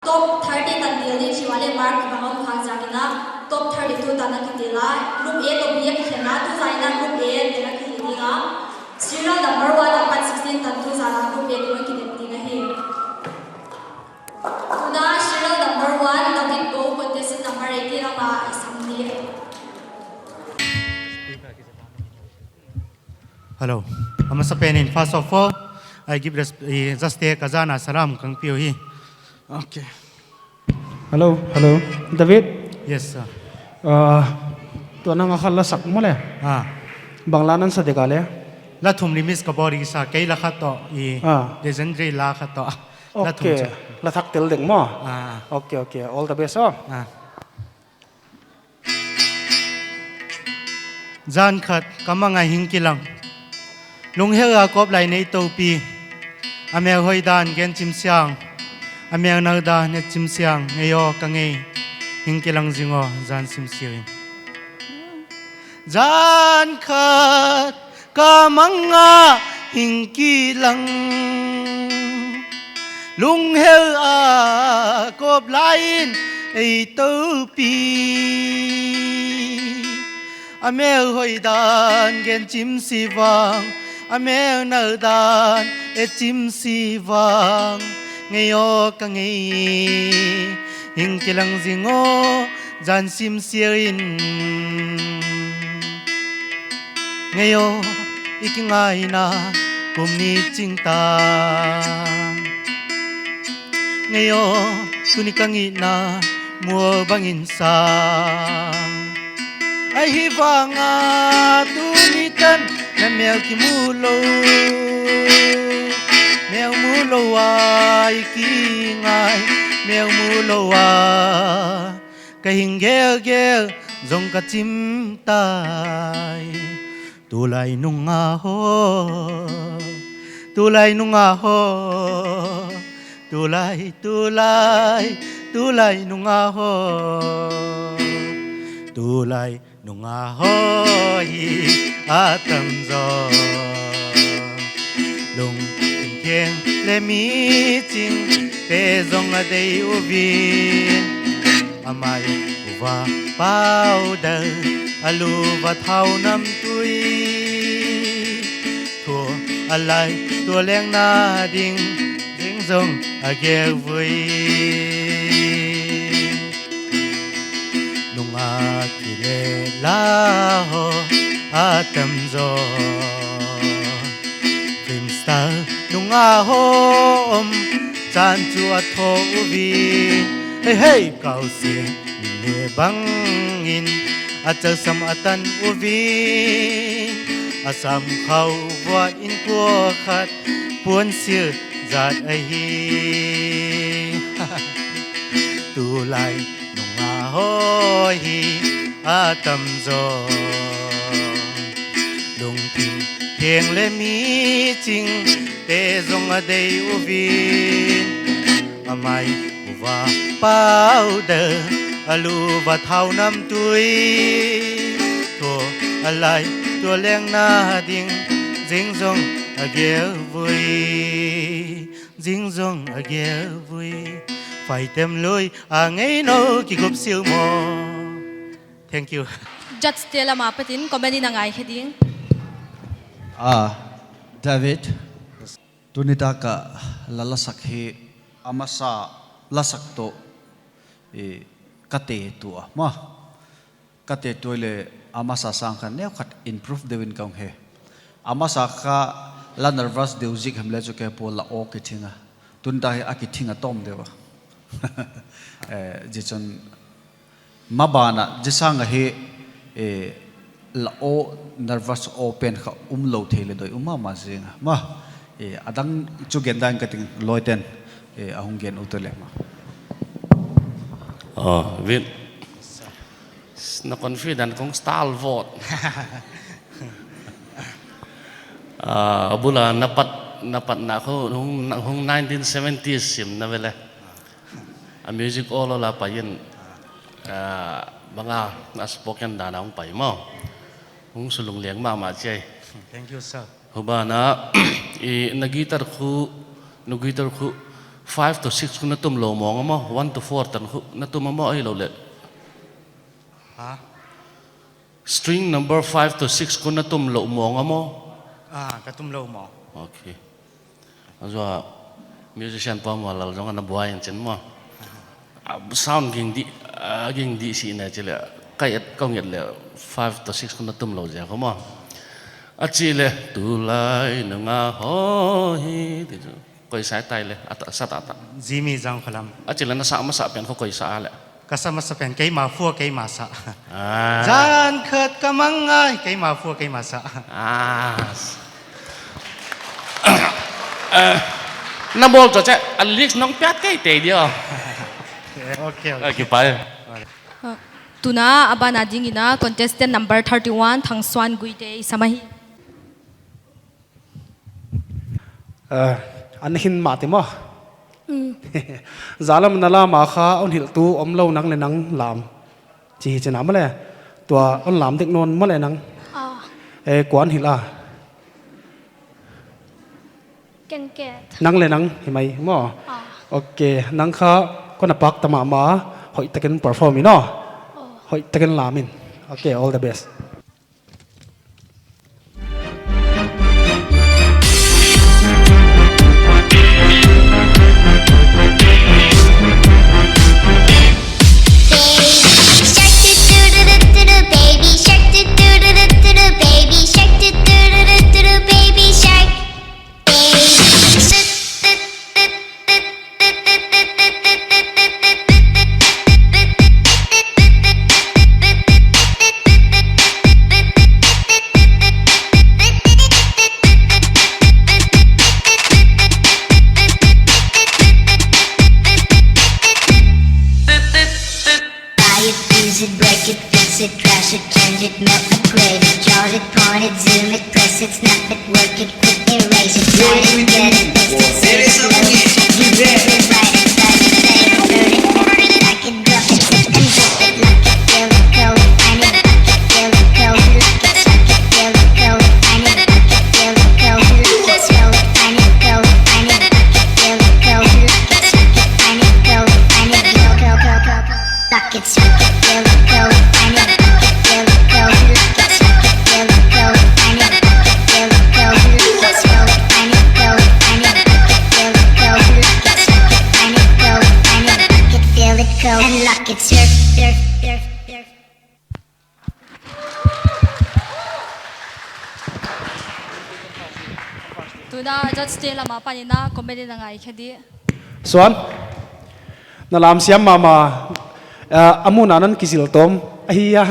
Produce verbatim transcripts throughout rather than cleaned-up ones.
Top thirty tan tel ding chih uleh mark ka hon khak ziakin a top thirty-two tan a kitel a, group A toh B a kikhen a, tu zah in a group A te a kihih ding a. Serial number one apat sixteen tan tu zah in a group A te hon kidem ding ahi. Tuna serial number one, David Go, contestant number eighteen amah i sam ding. Hello. A masapen in, first of all, I give res-, eh, just take a zan a salam kong pia hi. Okay. Hello, hello. David? Yes, sir. Ah, tua nang a kha la sak maw le? Ah. Bang la na sa dek a le? La thum remix ka bawl di sa, kei la khat toh, i Ah. legendary la khat toh. La thum Okay. chu. La thak tel dek maw? Ah. Okay, okay. All the best, oh. Ah. Zan khat ka mang a hing kilang. Lunghel a kop lai nei toupi. A mel hoih dan gen chim siang. A mel nal dan et chim siang. Ngei aw ka ngei. Hing kilang zing aw zan sim siau in. Zan khat ka mang a hing kilang. Lunghel a kop lai in ei toupi. A mel hoih dan gen chim si vang. A mel nal dan et chim si vang. Ngei aw ka ngei. Hing kilang zing aw zan sim siau in. Ngei aw, i kingaihna kum nih ching ta. Ngei aw, tuni ka ngihna mual bang in sa. Ahihvang a tuni tan na mel kimu lou. Mel mu lou a i kingai, mel mu lou a. Ka hing gelgel zong ka chim tai. Tulai nung a hoih, tulai nung a hoih. Tulai, tulai, tulai nung a hoih. Tulai nung a hoih hi a tamzaw. Lungthim theng leh miching te zong a deih uvin. A mai uva powder, a lu uva thau namtui. Thu a lai tua leng na ding, zing zong a gel vui. Nung a kileh la hoih a tamzaw. Film star nung a hoih om chan chu a thou uvin. Hei hei, kau sing in le bang in a chal sam a tan uvin. A sam khau vua in kua khat puan sil zat ahi. Tulai nung a hoih hi a tamzaw. Lungthim theng leh miching te zong a deih uvin. A mai uva powder, a lu uva thau namtui. Thu a lai tua leng na ding, zing zong a gel vui. Zing zong a gel vui. Fai tem lui a ngei nou kigup siu maw. Thank you. Judge te lam apat in comment in a ngaikhe ding. Ah, David. Tuni tak a la lasak hi a masa lasak toh, eh, ka te tua maw. Ka te tua leh a masa sang khat neu khat improve deuh in ka hon he. A masa kha la nervous deuh zik hem leh chu kei pau la aw kithing a. Tuni tak hi a kithing a tawm deuh a. Eh, zi chun maban a, zi sang a hi, eh, la aw nervous aw pen kha um lou thei leh doi um mahmah zing a. Maw, eh, a dang chu gen dan ka ting lawiten, eh, a hong gen ut leh maw. Ah, Vin. Na confident kong stalwart. Ah, a bul a na pat, na patna khu hong, hong nineteen seventies sim na ve leh. A music awl awl a pai in, ah, bang a, a spoken dan a hong pai maw. Hong sulung leng mahmah chiai. Thank you, sir. Huban a, i na guitar khu, nu guitar khu, Five to six khong na tum lou mawng a maw, one to four tan khong na tum a maw, ahihlouhleh. Ha? String number five to six khong na tum lou mawng a maw. Ah, ka tum lou maw. Okay. A zaw a musician pa maw lal zong ana buai in chin maw. Ah, sound ging di, ah, ging di si na chi leh. Kai et kong et leh five to six khong na tum lou zia khong maw. A chi leh, tulai nung a hoih, ti chu. Koi sa tai leh, a ta, sa ta ta. Jimmy Zangkholam. A chi leh na sa masa pen khong koi sa leh. Ka sa masa pen, keima fua, keima sa. Ah. Zan khat ka mang ngai, keima fua, keima sa. Ah. Eh, na bawl chu che, a lyrics nong piak kei te dia. Okay, okay. Okay, pai. Ah, tuna a ban a ding in a contestant number thirty-one, Thangsuan Guite, i sam ahi. Eh, an hin mah te maw. Mm. Zalam na lam a kha hon hilhtu omlou nang leh nang lam. Chi hi chin a maw leh. Tua hon lam dek nawn maw leh nang. Ah. Eh, kuan hilh a. Ken Ket. Nang leh nang hi mai maw. Ah. Okay, nang kha kon a pak ta mahmah, hoihtakin perform in aw. Oh. Hoihtakin lam in. Okay, all the best. Buy it, use it, break it, fix it, trash it, change it, melt, upgrade it, charge it, point it, zoom it, press it, snap it, work it, quick erase it, slide it, get it, test it, save it, load it, check it, rewrite it, type it, save it, burn it, copy it, drop it, zip and zip it, lock it, fill it, code it, find it, lock it, fill it, code it, lock it, suck it, fill it, code it, find it, lock it, fill it, code it, lock it, fill it, find it, code it, find it, lock it, fill it, code it, lock it, suck it, find it, code it, find it, code, code, code, code, code. Lock it, suck it, fill it, code it, find it, lock it, fill it, code it, lock it, suck it, fill it, code it, find it, lock it, fill it, code it, lock it, fill it, find it, code it, find it, lock it, fill it, code it, lock it, suck it, find it, code it, find it, lock it, fill it, code and lock it, surf, surf, surf, surf. Tuna judge te lam apan in a comment in a ngaikhe di. Suan, na lam siam mahmah, ah, a mun a non kizil tawm ahi a.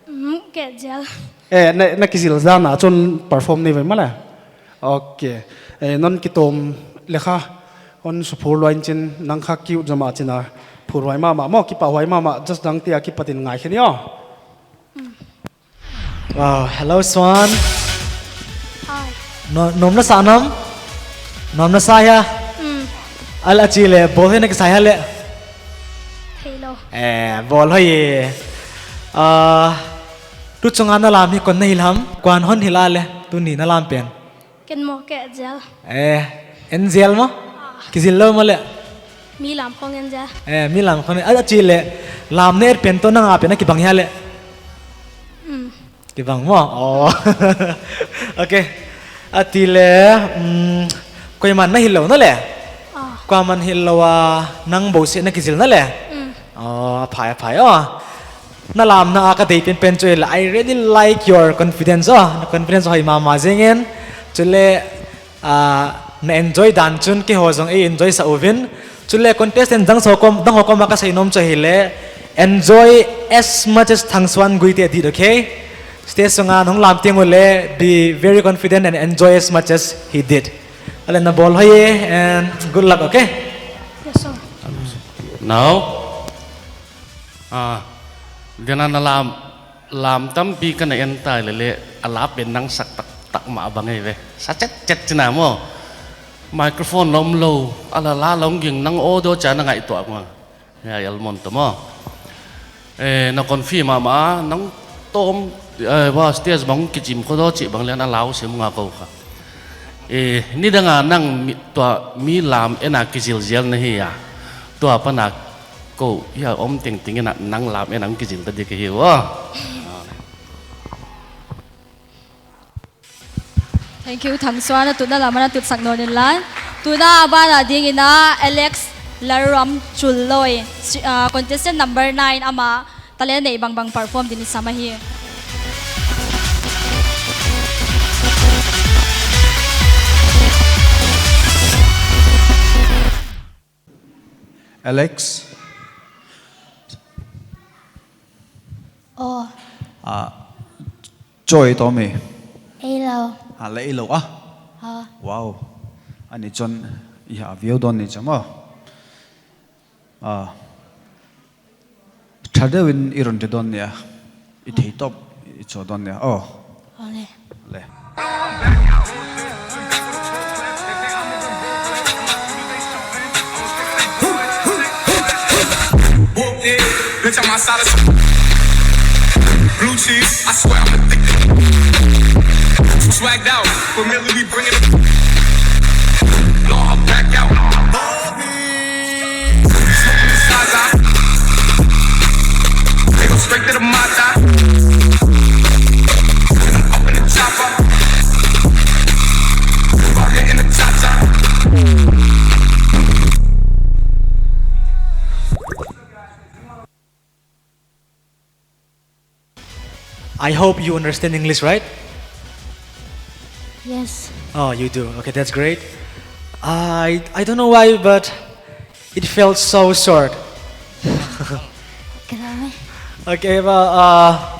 Mm, kei zel. Eh, na, na kizil zan a chun perform nei ve maw leh. Okay. Eh, non kitawm leh kha, hon suphur lua in chin, nang kha kiu zama chin a, phurhuai mahmah maw, kipahhuai mahmah, judge dang te a kipat in ngaikhe ni aw. Mm. Wow, hello Suan. Hi. No, nuam na sa nam? Nuam na sa hia? Mm. Al a chi leh, bawl hoih na kisa hia leh? Hello. Eh, bawl hoih e. Ah, tu chung a na lam hi kon na hilh ham? Kuan hon hilh a leh, tuni na lam pen. Ken maw kei zel. Eh, en zel maw? Ah. Kizil lou maw leh? Mi lam khong en zel. Eh, mi lam khong en. A, a chi leh, lam na et pen toh nang a pen a kibang hia leh? Mm. Kibang maw? Oh. Okay. A ti leh, mm, kuaman na hilh lou na leh? Ah. Kuaman hilh lou a nang bou se na kizil na leh? Mm. Oh, phai, phai, oh. Na lamna a ka deih penpen chu, I really like your confidence, oh. Na confidence hoih mahmah zengin. Chuleh, ah, na enjoy dan chun keiho zong i enjoy sa uvin. Chuleh contestant dang ho kom, dang ho kom a ka seinom chu hileh, enjoy as much as Thangsuan Guite did, okay? Stage sung a hong lam teng uleh, be very confident and enjoy as much as he did. Aleh na bawl hoih e, and good luck, okay? Yes, sir. Now, ah, dia na lam, lam tampi ka na en ta leh leh, a la pen nang sak taktak mah bang ei ve. Sa chetchet chin a maw. Microphone lom lou, a la la long ging nang o do cha na ngaihtuah maw. Ya, yal mon to maw. Eh, na kon fi mahmah, nang tawm, eh, wa stage bang kichim kho do chih bang leh na lau sim nga ko kha. Eh, nidang a nang mi, tua mi lam en a kizil zel na hi a. Tua pan a kou, hiai om tengteng in a nang lam en a kizil ta di ka hi ua. Thank you, Thangsuan, na tutna lam a na tutsak nawn in lan. Tuna a ban a ding in a Alex Laram Chulloi, si-, ah, contestant number nine, amah talent neih bangbang perform ding i sam ahi. Alex. Oh. Ah, chawi tawm e. Ei lou. Ah, la ei lou ah. Ha. Wow. Ani chon i ha viau don ni chang oh. Ah. Tha deuh in i run te don nia. I thei top i chaw don nia. Oh. Ole. Le. Bitch, I'm outside of blue cheese. I swear I'm addicted. Swagged out, familiar, we bring it. No, I'm back out. Smoking the Zaza. They go straight to the mata. Up in the chopper. Rocket in the cha-cha. I hope you understand English, right? Yes. Oh, you do. Okay, that's great. I, I don't know why, but it felt so short. Grabe. Okay, well, uh,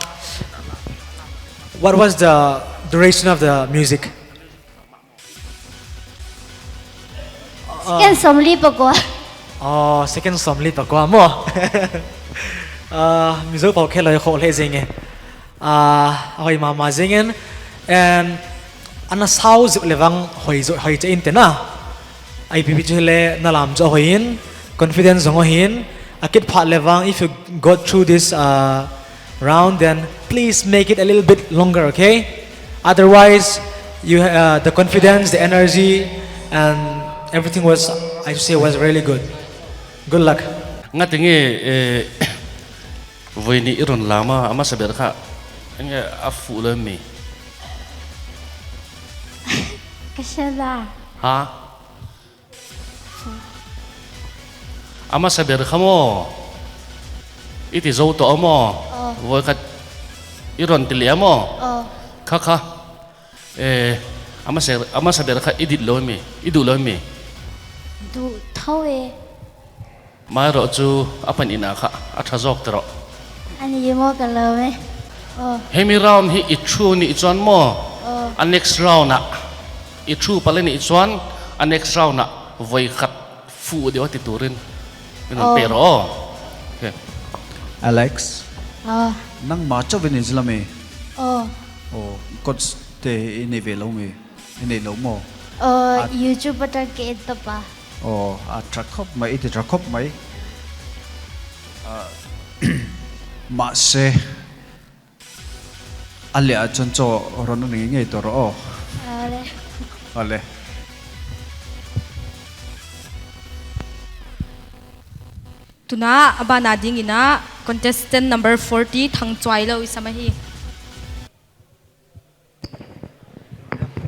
what was the duration of the music? Second sawmli pakua. Oh, second sawmli pakua maw. Ah, Mizo pau khe loi khawh leh zing e. Ah, a hoih mahmah zing in. And ana sau zek leh vang hoih zo, hoih che in te na. I P P chu leh na lam chu hoih in, confidence zong hoih in. A kit phat leh vang, if you got through this, uh, round, then please make it a little bit longer, okay? Otherwise, you, uh, the confidence, the energy, and everything was, I should say, was really good. Good luck. Nga ting e, eh, voi nih i run lam a, a masa ber kha, nga a fuh lou mi. Ka sia da. Ha? A masa ber kha maw. I ti zou toh maw. Oh. Voi khat i run ti leh maw. Oh. Kha kha. Eh, a masa, a masa ber kha i dit lou mi. I duh lou mi. Duh thou e. Mai ro chu a pan in a kha, a tha zawk ta ro. Ani ye mo ka lou e. Oh. Hemi round hi i thu ni i chuan maw. Oh. A next round a. I thu pale ni i chuan, a next round a. Voi khat. Fuh deuh a ti turin. Min hon pe ro. Okay. Alex. Ah. Nangmah chauh in i zil a mi. Oh. Oh, coach te i nei ve lou mi. I nei lou maw. Oh, YouTube a target to pa. Oh, a tha khop mai, i ti tha khop mai. Ah, mahse. A leh a chon cho ron ni ngei to ro. Ale. Ale. Tuna a ban a ding in a contestant number forty, Thangchuailou i sam ahi.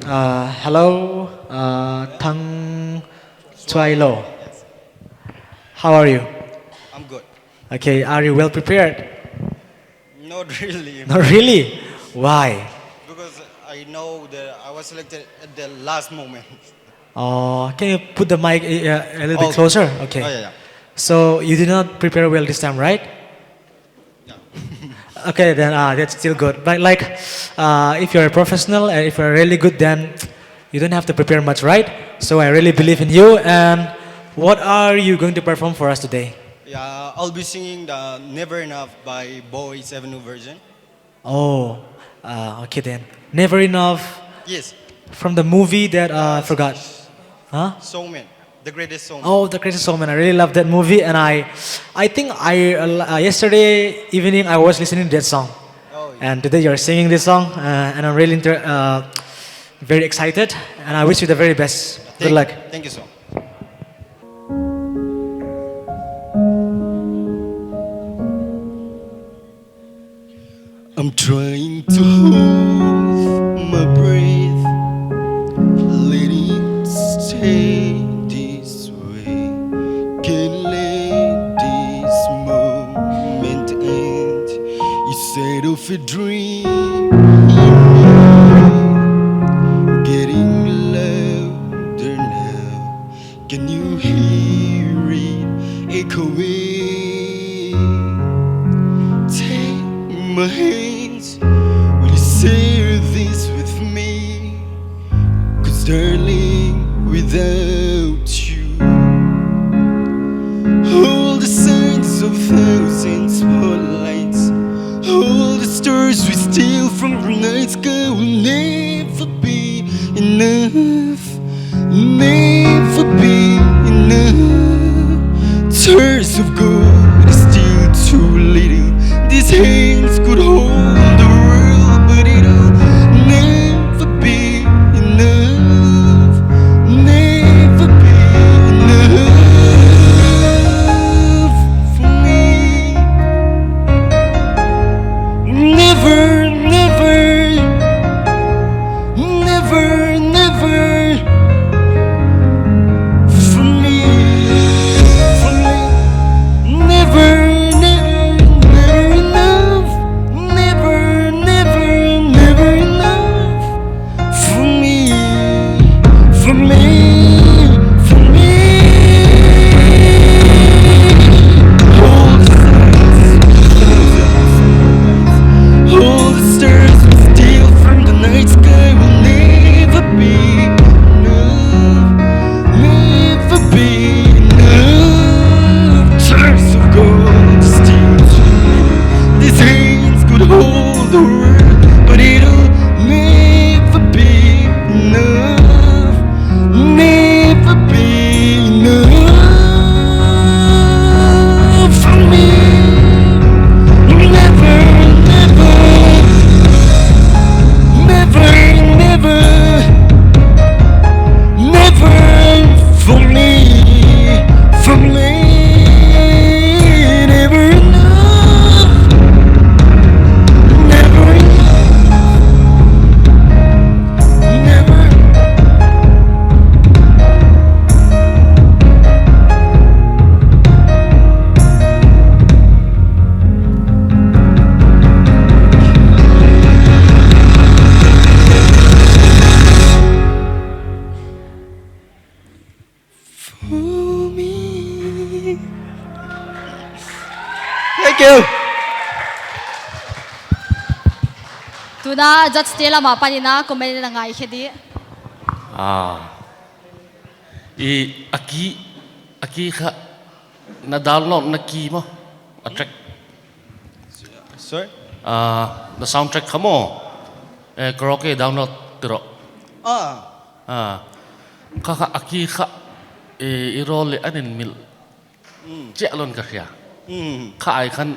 Uh, hello, uh, Thangchuailou. How are you? I'm good. Okay, are you well prepared? Not really. Not really? Why? Because I know that I was selected at the last moment. Oh, can you put the mic a, a little bit closer? Okay. Oh, yeah, yeah. So you did not prepare well this time, right? No. Okay, then, uh, that's still good. But, like, uh, if you're a professional and if you're really good, then you don't have to prepare much, right? So I really believe in you. And what are you going to perform for us today? Yeah, I'll be singing the Never Enough by Boyz Avenue version. Oh, uh, okay then. Never Enough. Yes. From the movie that, uh, I forgot. Huh? Soul Man. The Greatest Showman. Oh, The Greatest Showman. I really love that movie, and I, I think I, uh, yesterday evening I was listening to that song. Oh, yeah. And today you're singing this song, uh, and I'm really inter-, uh, very excited, and I wish you the very best. Good luck. Thank you so much. I'm trying to hold my breath, let it stay this way. Can't let this moment end. Instead of a dream, getting louder now. Can you hear it echoing? Take my hands, will you share this with me? 'Cause darling, without you, all the signs of thousand spotlights, all the stars we steal from the night sky will never be enough. Never be enough. Tears of gold is still too little. These hands could hold the world, but it'll never be enough. Never be enough for me. Never, never, never, never. For me, for me, never, never, never enough. Never, never, never enough. For me, for me, for me. All the stars, all the stars we steal from the night sky will never be enough, never be enough. Tears of gold still to me. These hands could hold the world, but it'll never be enough, never be enough for me. Never, never, never, never, never for me, for me. Never enough, never enough, never. For me. Thank you. Tuna judge te lam apan in comment na ngaikhe di. Ah. I, a key, a key kha na download na key maw? A track. Sorry? Ah, na soundtrack kha maw? Eh, karaoke download tiro. Ah. Ah. Kha kha a key kha, eh, i role leh a nin mil. Mm. Chiah lou in ka hria. Mm. Kha ai khan,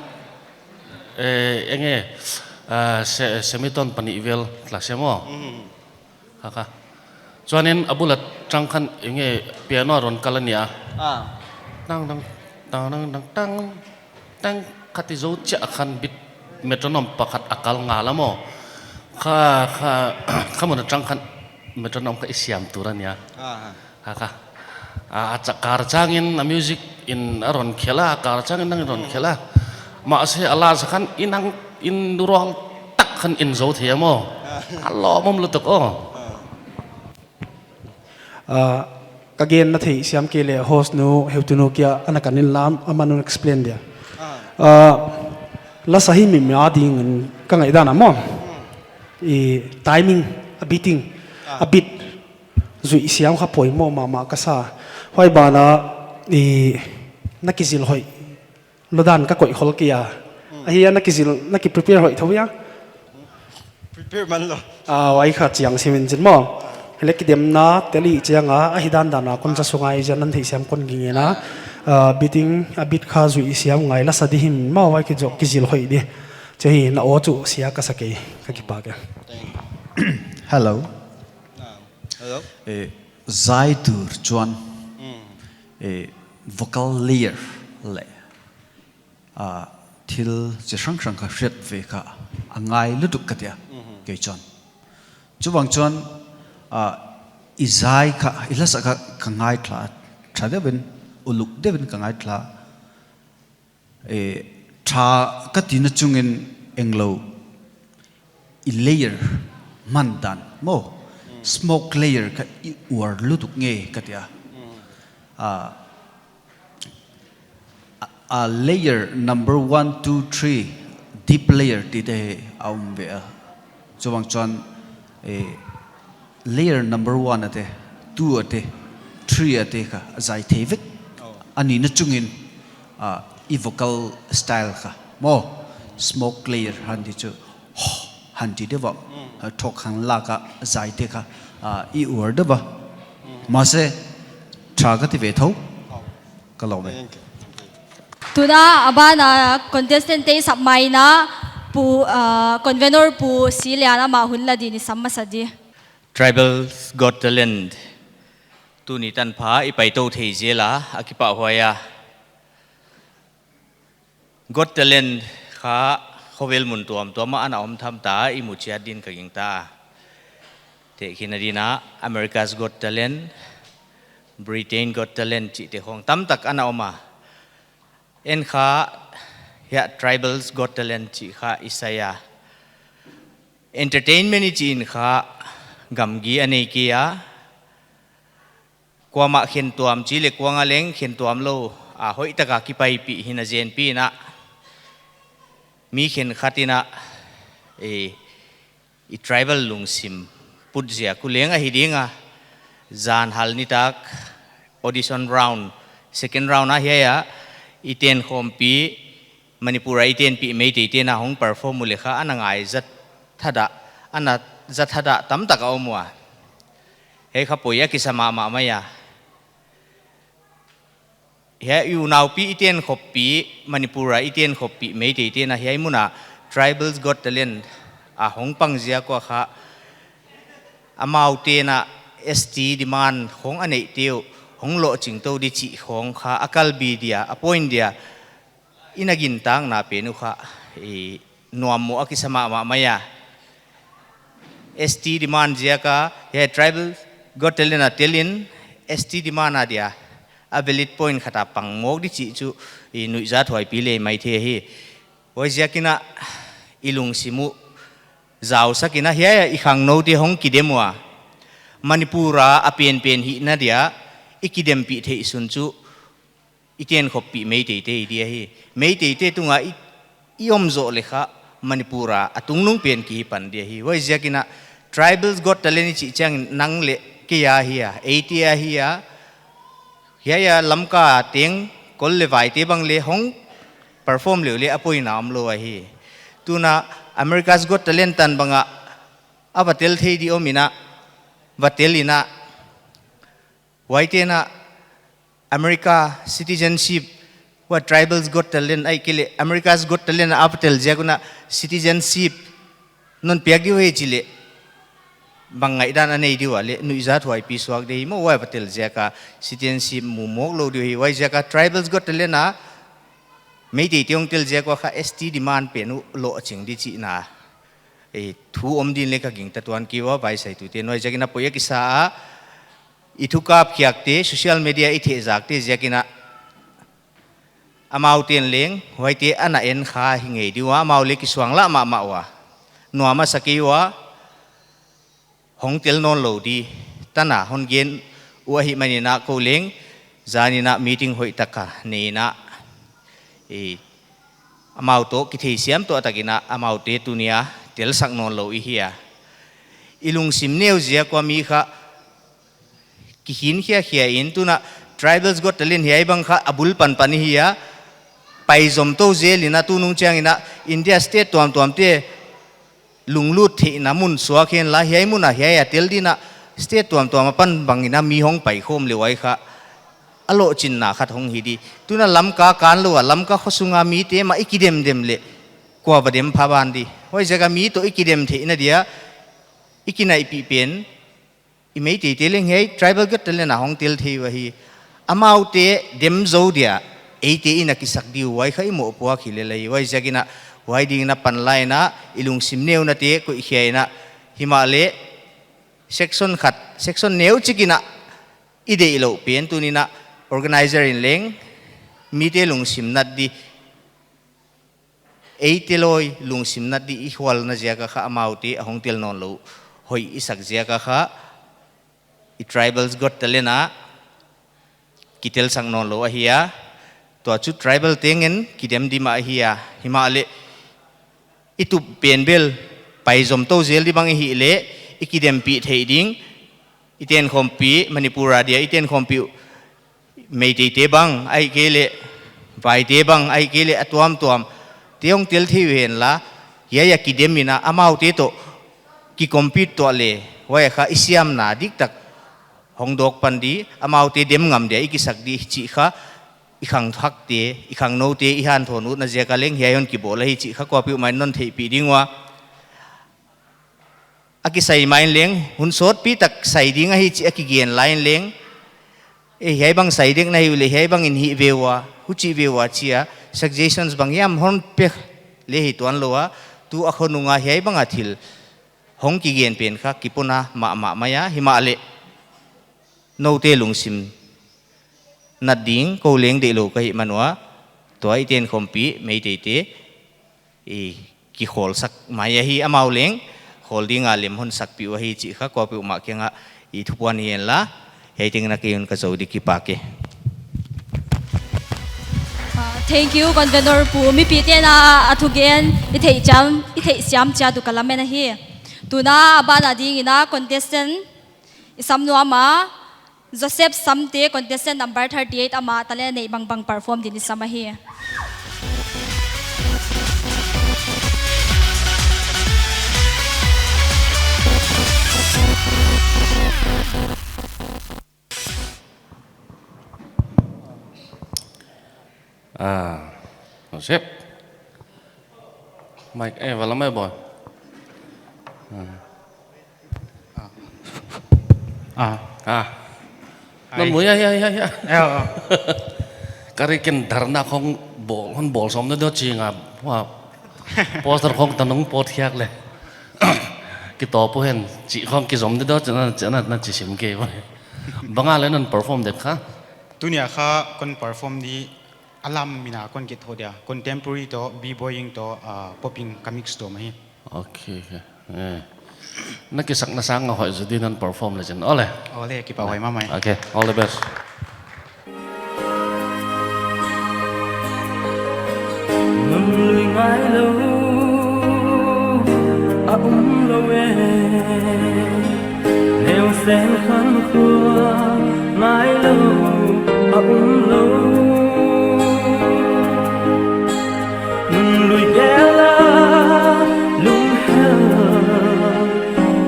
eh, eng e, ah, se-, semitone panih vel tla sia maw. Mm. Kha kha. Chuan in a bul a tang khan eng e piano a rawn kal a nia. Ah. Tang, tang, tang, tang, tang, tang. Tang kha ti zo chiah khan beat metronome pakhat a kal ngal a maw. Kha, kha, kha mun a tang khan metronome kha i siam tur a nia. Ah. Kha kha. A, a cha-, kar changin a music in a rawn khel a, kar changin nang in rawn khel a. Mahse a last khan i nang in rual tak khan in zo thei a maw. Ah. A lawmawm lutuk aw. Ah. Ah, ka genna theih siam kei leh host nu, heutu nu kia ana kan inla, aman un explain dia. Ah. Ah, lasa hi mi mia dingin ka ngaihdan a maw. Hmm. I timing, a beating, ah, a beat. Zuih siam kha poimoh mahmah ka sa. Huai banah, i, na kizil hoih lou dan ka koih khol kei a. Hmm. Ahia na kizil, na ki prepare hoih tho hia? Prepare man lou. Ah, huai kha chiang simin chin maw. Hileh kidemna, teli chiang a, ahi dandan a, kon sa sunga i zian nan theih siam kon gingin a. Ah, beating, a beat kha zuih siam ngai lasa di him maw, huai kizil hoih di. Chu hi na aw chu sia ka sa kei, ka kipak e. Thank you. Hello. Eh, zai tur chuan, eh, vocal layer leh, ah, thil chi hrang hrang kha hriat ve kha a ngai lutuk ka tia, kei chuan. Chuvang chuan, ah, i zai kha, i hla sak kha ka ngaithla ṭha deuhin, uluk deuhin ka ngaithla. Eh, ṭha ka tina chungin englo i layer hman dan maw, smoke layer kha i uar lutuk nge ka tia. Ah, a, a layer number one, two, three, deep layer tih te a um ve a. Chuvang chuan, eh, layer number one a te, two a te, three a te kha a zai thei vek. A nihna chungin, ah, i vocal style kha maw, smoke layer han ti chu, han ti deuh a, ah, thawk han lak a zai te kha, ah, i uar deuh a. Mahse, ṭha ka ti ve tho. Ka lawm e. Tuna a bana contestant te sap mai na pu, ah, convenor Pu Silian amah hun la din i sam masa di. Tribals Got Talent tuni tanpha i paito thei zel a, a kipahhuai a. Got Talent kha khovel mun tuamtuam ah ana om tham ta, i mu chiat din ka gingta. Tehkhinna dina, America's Got Talent, Britain Got Talent chih te khawng tamtak ana om a. En kha, hiah Tribals Got Talent chih kha i sai a. Entertainment i chih in kha gamgi a nei kei a. Kuamah khentuam chih leh kuang a leng khentuam lou a, hoih taka kipaipih hi a, zenpi in a, mi khenkhat in a, eh, i tribal lungsim put ziak uh leng ahi ding a. Zan hal nitak audition round, second round a hiai a i tenkhawmpih, Manipur a i tenpih Meitei te'n a hong perform uleh kha ana ngai zat thadah, ana zat thadah tamtak a om ua. Hiai kha poi a kisa mahmah mai a. Hiai i unaupih i tenkhoppih, Manipur a i tenkhoppih Meitei te'n a hiai mun a Tribals Got Talent a hong pang ziak ua kha, amau te'n a S T demand khawng a neihte uh hong lohching tou di chih khawng kha a kalbi dia, a point dia, i na gintakna pen uh kha, i nuam maw a kisa mahmah mai a. S T demand ziak a, hiai Tribals Got Talent a tel in, S T demand a dia a valid point khat a pang mawk di chih chu i nuihzat huaipi lei maithei hi. Huaiziak in a i lungsim uh zausak in a hiai a i khangnoute hong kidem ua, Manipur a a penpen hihna dia i kidempih theih sun chu i tenkhoppih Meitei te i dia hi. Meitei te tunga i, i om zoh leh kha Manipur a a tungnung pen kihi pan dia hi. Huaiziak in a Tribals Got Talent i chih chiangin nang leh kei ahi a, eite ahi a, hiai a Lamka teng kol leh vaite bang leh hong perform le uleh a poina omlou ahi. Tuna America's Got Talent tan bang a a va tel thei di om in a, va tel in a, huaite'n a America citizenship, huai Tribals Got Talent ahihkeileh America's Got Talent a a va tel ziak un a citizenship non piak di uh hi chih leh bang ngaihdan a nei di ua leh nuihzat huaipi suak di hi maw, huai va tel ziak a citizenship mu mawk lou di uh hi. Huaiziak a Tribals Got Talent a Meitei te hong tel ziak ua kha S T demand pen uh lohching di chihna, eh, thu om din leh ka gingta tuan kei ua, vaisaitute'n huaiziak in a poi a kisa a, i thu kap khiakte, social media i thehzakte ziak in a, amau te'n leng huaite ana en kha hi ngei di ua, amau leh kisuanglah mahmah ua, nuam a sa kei ua, hong tel nawn lou di tan a hon gen uh ahihman in a, kou leng zan in a meeting hoih tak a nei in a, i, amau toh kitheisiam tuah tak in a, amaute tuni a telsak nawn lou i hi a. I lungsim neu ziak ua mi kha kikhin khiakhia in, tuna Tribals Got Talent hiai bang kha a bul panpan i hi a, pai zom tou zel in a, tunung chiang in a India state tuamtuamte lunglut theihna mun suak hen la, hiai mun a hiai a tel din a state tuamtuam apan bang in a mi hong paikhawm le huai kha a lohchinna khat hong hi di. Tuna Lamka kan lou a, Lamka khosung a mite mah i kidemdem leh kua va dem pha ban di. Huaiziak a mi toh i kidem theihna dia i kinaihpih pen I Meiteite leng hiai Tribal Got Talent a hong tel thei uh ahi. Amaute dem zou dia, eite in a kisak di uh, huai kha i mohpuak hi lel ahi. Huaiziakin a, huai dingin a panla in a, i lungsim neunate koih khia in a, himahleh section khat, section neuchik in a i deihlouh pen tuni'n a organizer in leng mite lungsim nat di, eite lawi lungsim nat di i khualna ziak a kha amaute a hong tel nawnlou hoih i sak ziak a kha i Tribal Got Talent a kitel sak nawnlou ahi a. Tua chu tribal tengin kidem di mah ahi a. Himahleh i tup pen bel pai zom tou zel di bang i hih leh i kidempih theih ding, i tenkhawmpi Manipur a dia i tenkhawmpi Meiteite bang, ahihkeileh Vaite bang, ahihkeileh a tuamtuam te hong tel thei uh henla, hiai a kidem in a amaute toh ki compete tuah leh, huai kha i siamna diktak hong dawk pan di, amaute dem ngam dia i kisak di chih kha i khanghakte, i khangnoute i hanthawn utna ziak a leng hiai hon kibawl ahi chih kha kuapeuhmah in non theihpih ding ua. A kisai mai in leng, hun sawtpi tak sai ding ahi chih a kigen lai in leng, eh, hiai bang sai dek na hi uleh, hiai bangin hih ve ua, huchi ve ua chi a, suggestions bang hiam hon pe leh hi tuanlou a, tu a khonung a hiai bang a thil hong kigen pen kha kipona mahmah mai a, himahleh noute lungsim nat ding kou leng deihlou ka hih man ua, tua i tenkhawmpi Meiteite i kikhawl sak mai ahi, amau leng khawl ding a lem hon sakpih uh ahi chih kha kuapeuhmah kiang a i thupuan hi henla, hiai tengin a kei un ka zou di, kipak e. Ah, thank you, convener pu. Mipite'n a thugen i theihsiam, i theihsiam chiat uh ka lamen ahi. Tun a a ban a dingin a contestant i sam nuam a, Joseph Samte, contestant number thirty-eight, amah talent neih bangbang perform dingin i sam ahi. Ah, Joseph. Mike, eh, wala mai boy. Ah. Ah. Ah. Ai. Non mu ya, ya, ya, ya. Ya, ah. Kari ken dharna khong bawl, hon bawl sawm deuhdeuh chi nga. Wah. Poster khong tanung pawt khiak leh. Kitawp uh hen, chi khong kizom deuhdeuh, chi na, chi na, na chi sim kei boy. Bang a leh non perform dek kha? Tuni a kha kon perform di a lam min a kon kithoh dia. Contemporary toh, b-boying toh, ah, popping ka mix tuam ahi. Okay, okay. Eh. Na kisakna sang a hoih zaw di non perform leh chin. Ole. Ole, kipahhuai mahmah e. Okay, all the best. Nunlui ngailou a omlou e. Neusen khankhua ngailou a omlou. Nunlui gel a lunghel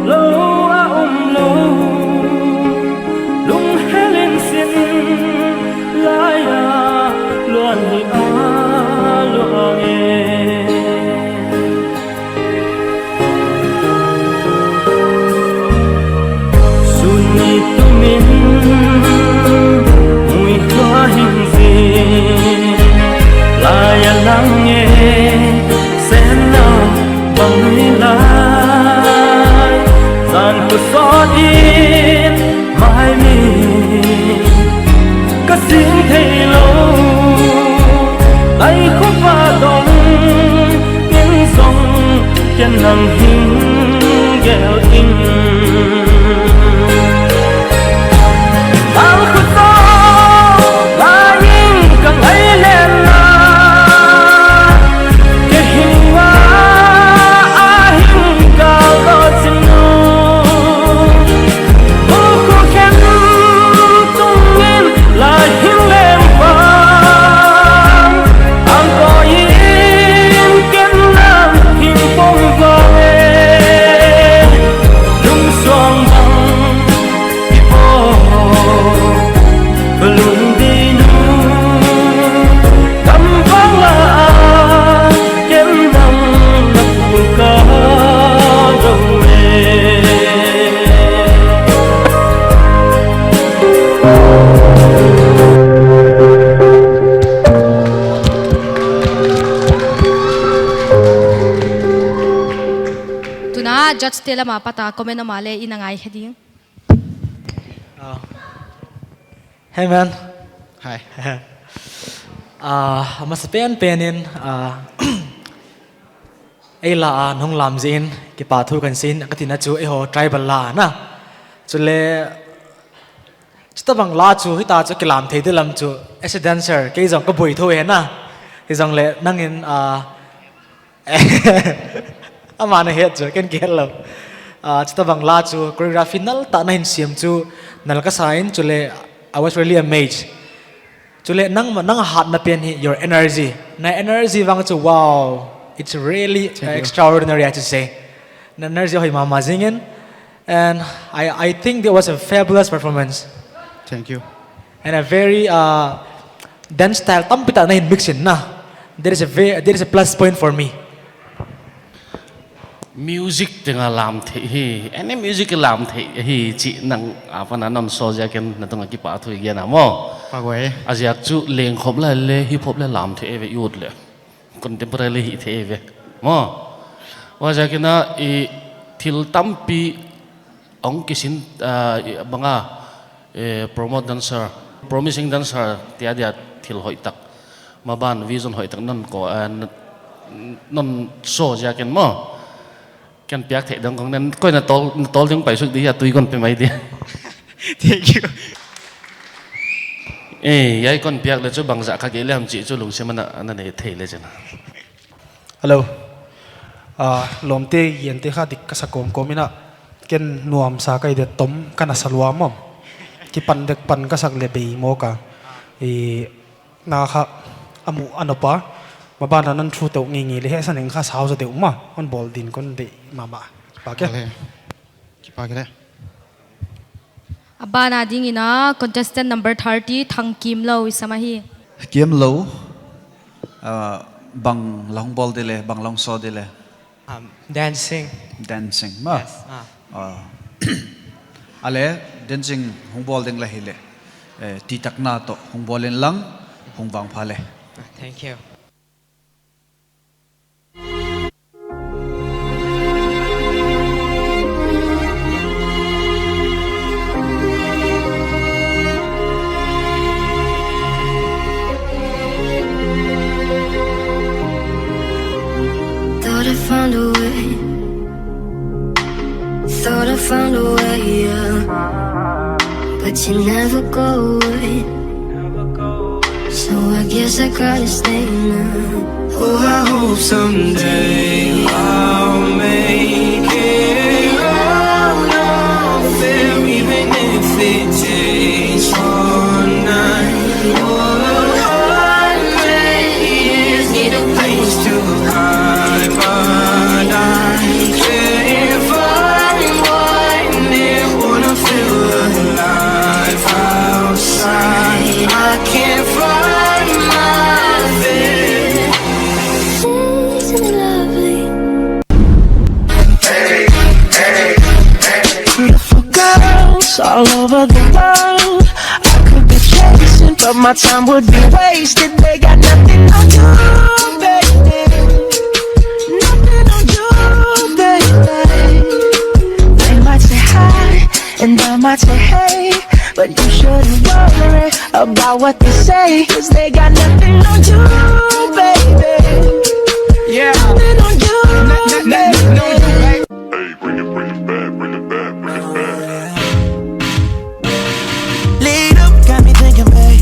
lou a omlou. Lunghel in sin lai a luan hi a luang e. Sun ni tumin mui khua hing zin lai a lang e, sen na bang ni lai. Zan khua sawt in mai mi ka sing theilou, lai khua va dong in zong ken nang hing gel in. Al khua sawt lai in ka ngai lel a, kei hing a, a hing ka lo chin nu. Mukhukhen tungin lai hing leng vang, ang ko in ken nang hing pong vang e. Judge te lam apat a comment om a leh i na ngaikhe ding. Ah. Hey man. Hi. Ah, a masa penpen in, ah, ei la a hong lam ziak in kipahthu kan sim, ka tina chu ei ho tribal la na. Chuleh, chuta bang la chu, hita chu kilam thei di lam chu, as a dancer, kei zong ka buaithu e na. Hi zong leh, nang in, ah, amah na het chu, ken ka het lou. Ah, chuta bang la chu, choreography nal tak na hin siam chu, nal ka sa in, chuleh, I was really amazed. Chuleh nang, nang hatna pen hi, your energy. Na energy vang chu, wow, it's really, uh, extraordinary, I have to say. Na energy hoih mahmah ziak in. And I, I think that was a fabulous performance. Thank you. And a very, uh, dance style tampi tak na hin mix in na. That is a ve-, that is a plus point for me. Music teng a lam theih hi, any music lam theih hi chih nang apan a non show ziak in na tung a kipahthu i gen a maw. Paguai. A ziak chu leng khop leh leh hip hop leh lam theih ve ut leh contemporary hi theih ve maw. Huaiziak in a i thil tampi ong kisin, ah, i bang a, eh, promote dancer, promising dancer, tia dia thil hoih tak. Maban vision hoih tak non ko, eh, n-, non show ziak in maw. Ken piak theih dong kong nen, koi na tol, na tol ding pai suk di a tui kon pe mai di. Thank you. Eh, hiai kon piak leh chu bangzah ka gen leh ham chih chu lungsim a na, na nei thei leh chin. Hello. Ah, lawmte, gente kha dik ka sa kawmkawm in a, ken nuamsa ka hi di, tom ka na sa lua maw. Kipan dek pan ka sak leh bei mawk a. I na kha a muh a nop a. Maban a non thu teuh ngeingei leh hesa neng kha sau zaw deuh mah. Hon bawl ding kon deih mahmah. Kipak e. Kipak e. A ban a ding in a contestant number thirty, Thangkimlou i sam ahi. Kimlou, ah, bang la hong bawl di leh, bang la hong show di leh? Um, dancing. Dancing, maw? Yes, ah. Ah. A leh, dancing hong bawl ding la hi leh. Eh, titakna toh hong bawl in lang, hong vangpha leh. Ah, thank you. Thought I found a way. Thought I found a way, yeah. But you never go away. So I guess I gotta stay now. Oh, I hope someday I'll make it out of there, even if it takes all night. Oh, a hundred years, need a place to hide, but I can't find one. They wanna feel alive outside. I can't find my feet. Isn't it lovely? Beautiful girls all over the world. I could be chasing, but my time would be wasted. They got nothing on you, baby. Nothing on you, baby. They might say hi, and I might say hey, but you shouldn't worry about what they say, 'cause they got nothing on you, baby. Yeah. Nothing on you, baby. Hey, bring it, bring it back, bring it back, bring it back. Lead up, got me thinking, babe.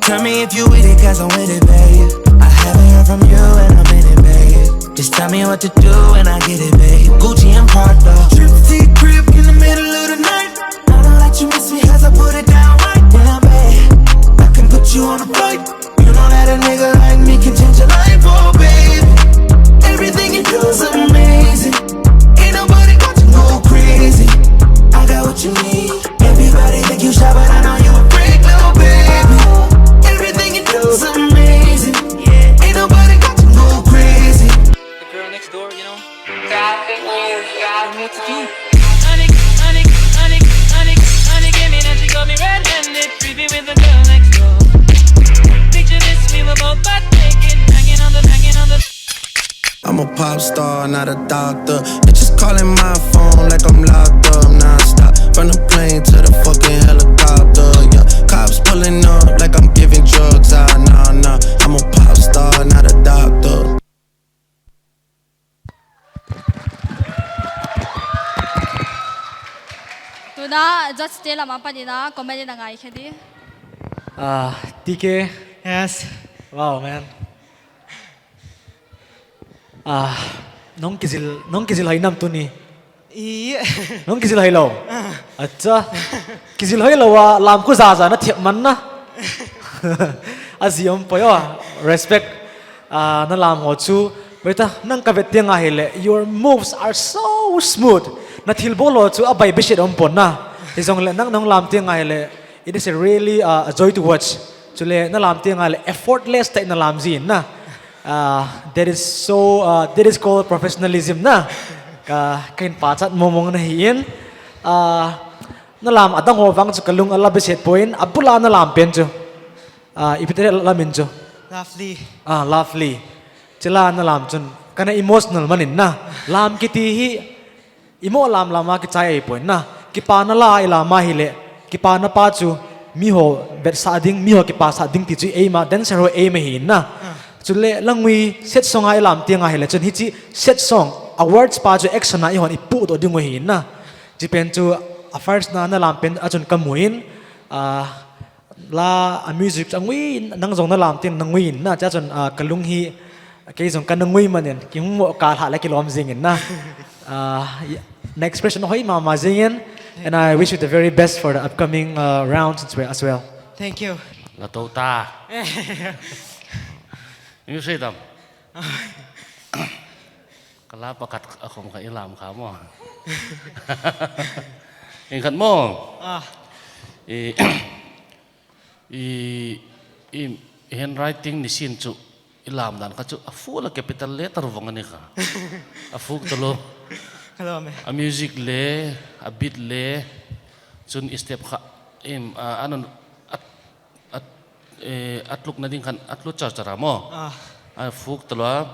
Tell me if you with it, 'cause I'm with it, babe. I haven't heard from you and I'm in it, babe. Just tell me what to do and I get it, babe. Gucci and Prada. Trip to your crib in the middle of the night. I don't let you miss me as I put it down right now, babe. I can put you on a flight. You know that a nigga like me can change your life, oh, babe. Everything you do is amazing. Ain't nobody got you go crazy. I got what you need. Everybody think you shy, but I know you a freak, little baby. Everything you do is amazing. Ain't nobody got you go crazy. The girl next door, you know. Traffic news, traffic news. Honey, honey, honey, honey, honey, give me that, she got me red-handed, creepy with the girl next door. Picture this, we were both butt naked, hanging on the, hanging on the I'm a pop star, not a doctor. Bitches calling my on like I'm locked up non-stop. From the plane to the fucking helicopter, yeah. Cops pulling up like I'm giving drugs, ah, nah, nah. I'm a pop star, not a doctor. Tuna, judge te lam apan in comment in a ngaikhe di. Ah, T K. Yes. Wow, man. Ah, nong kizil, nong kizil hai nam tuni. I. Nong kizil hai lou. Ah. Acha. Kizil hai lou a, lam ku zaza na thiap man na. A zi om poi aw. Respect. Ah, na lam ho chu. Beta, nang ka vet teng ahi leh, your moves are so smooth. Na thil bawl ho chu a bai bisit om pon na. Hi zong leh, nang nong lam teng ahi leh, it is a really, uh, a joy to watch. Chule na lam teng ahi leh effortless tak na lam zin na. Uh, that is so, uh, that is called professionalism na. Ka, ka in pachat momong na hi in. Uh, na lam a dang ho vang chu ka lung a la bisit poi in, a bul a na lam pen chu. Ah, i pite lam in chu. Lovely. Ah, lovely. Chila na lam chun. Kana emotional man in na. Lam kiti hi, i mo lam lam a kichai ai poi na. Kipana la i lam ahi leh. Kipana pa chu. Mi ho vet sa ding, mi ho kipa sa ding ti chu aim a. Dancer ho aim ahi na. Ah. Chule langui set song a i lam teng ahi leh. Chun hichi set song. A words pa chu action a i hon i pu to ding ahi na. Chi pen chu a first na na lam pen a chun ka mu in. Ah, la a music a ngui in, nang zong na lam teng na ngui in na, chia chun, ah, ka lung hi, kei zong ka na ngui man in, ki hung mo ka hla leh ki lom zing in na. Ah, y-, na expression hoi mama zing in, and I wish you the very best for the upcoming, uh, rounds as well, as well. Thank you. La tou ta. Music dam. Ka la pakhat a khom kha i lam kha maw. Eng khat maw. Ah. I, i, i handwriting ni sin chu i lam dan kha chu a full a capital letter vong a ni kha. A fuk ta lou. Ka lom e. A music leh, a beat leh, chun i step kha. Im, a, anon, a, a, eh, a tluk na ding khan, a tlu char char a maw. Ah. A fuk ta lou a.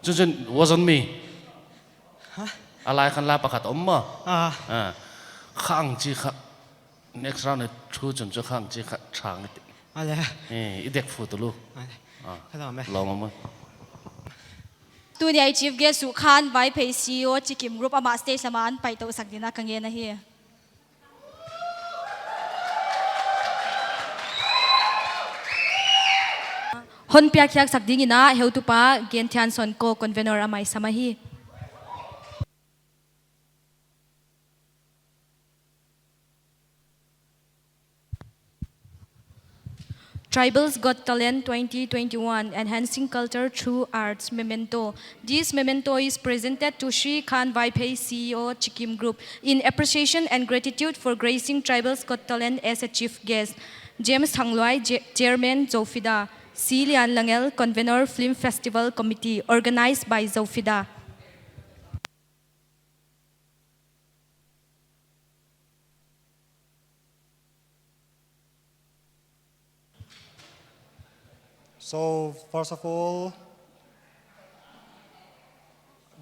Chun chun, wasn't me. Hah? A lai khan la pakhat om maw. Ah. Ah. Khang chi kha. Next round e thu chun chu khang chi kha chang i ti. Ale. Eh, i dek fu tu lu. Ale. Ah. Ka lom e. Lom maw. Tuni a i chief guest uh Khan Vaiphei C E O Chikim Group amah stage lam ah a pai tou sak ding in ka ngen ahi. Hon piak khiak sak ding in a heutupa Genthianson Ko convener a mai sam ahi. Tribals Got Talent twenty twenty-one, Enhancing Culture Through Arts Memento. This memento is presented to Shri Khan Vaiphei, C E O, Chikim Group, in appreciation and gratitude for gracing Tribals Got Talent as a chief guest. James Thangluai, J-, Chairman, Zofida. C. Lian Langel, Convener, Film Festival Committee, organized by Zofida. So, first of all,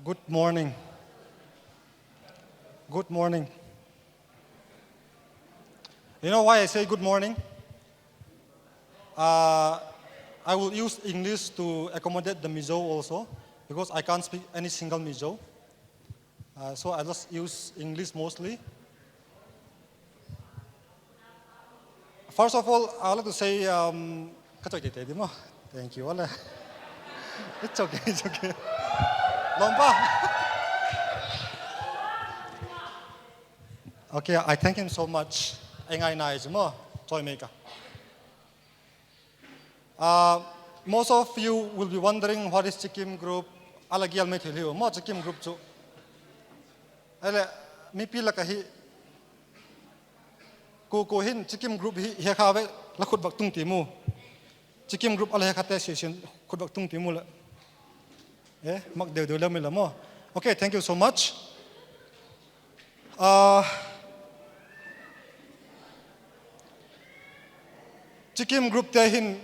good morning. Good morning. You know why I say good morning? Uh, I will use English to accommodate the Mizo also, because I can't speak any single Mizo. Uh, so I just use English mostly. First of all, I'd like to say, um, ka choi tete di maw. Thank you, ale. It's okay, it's okay. Lomba. Okay, I thank him so much. Engai nai maw, choi meka. Uh, most of you will be wondering what is Chikim Group. A la gial mai thei uh maw Chikim Group chu. Ele, mipi lak ah hi, ko ko hin Chikim Group hi, hi kha ve, la khut vak tung ti mu. Chikim Group a la hi kha te si sin khut vak tung ti mu le. Eh, mak deuh deuh le mi la maw. Okay, thank you so much. Uh, Chikim Group te hin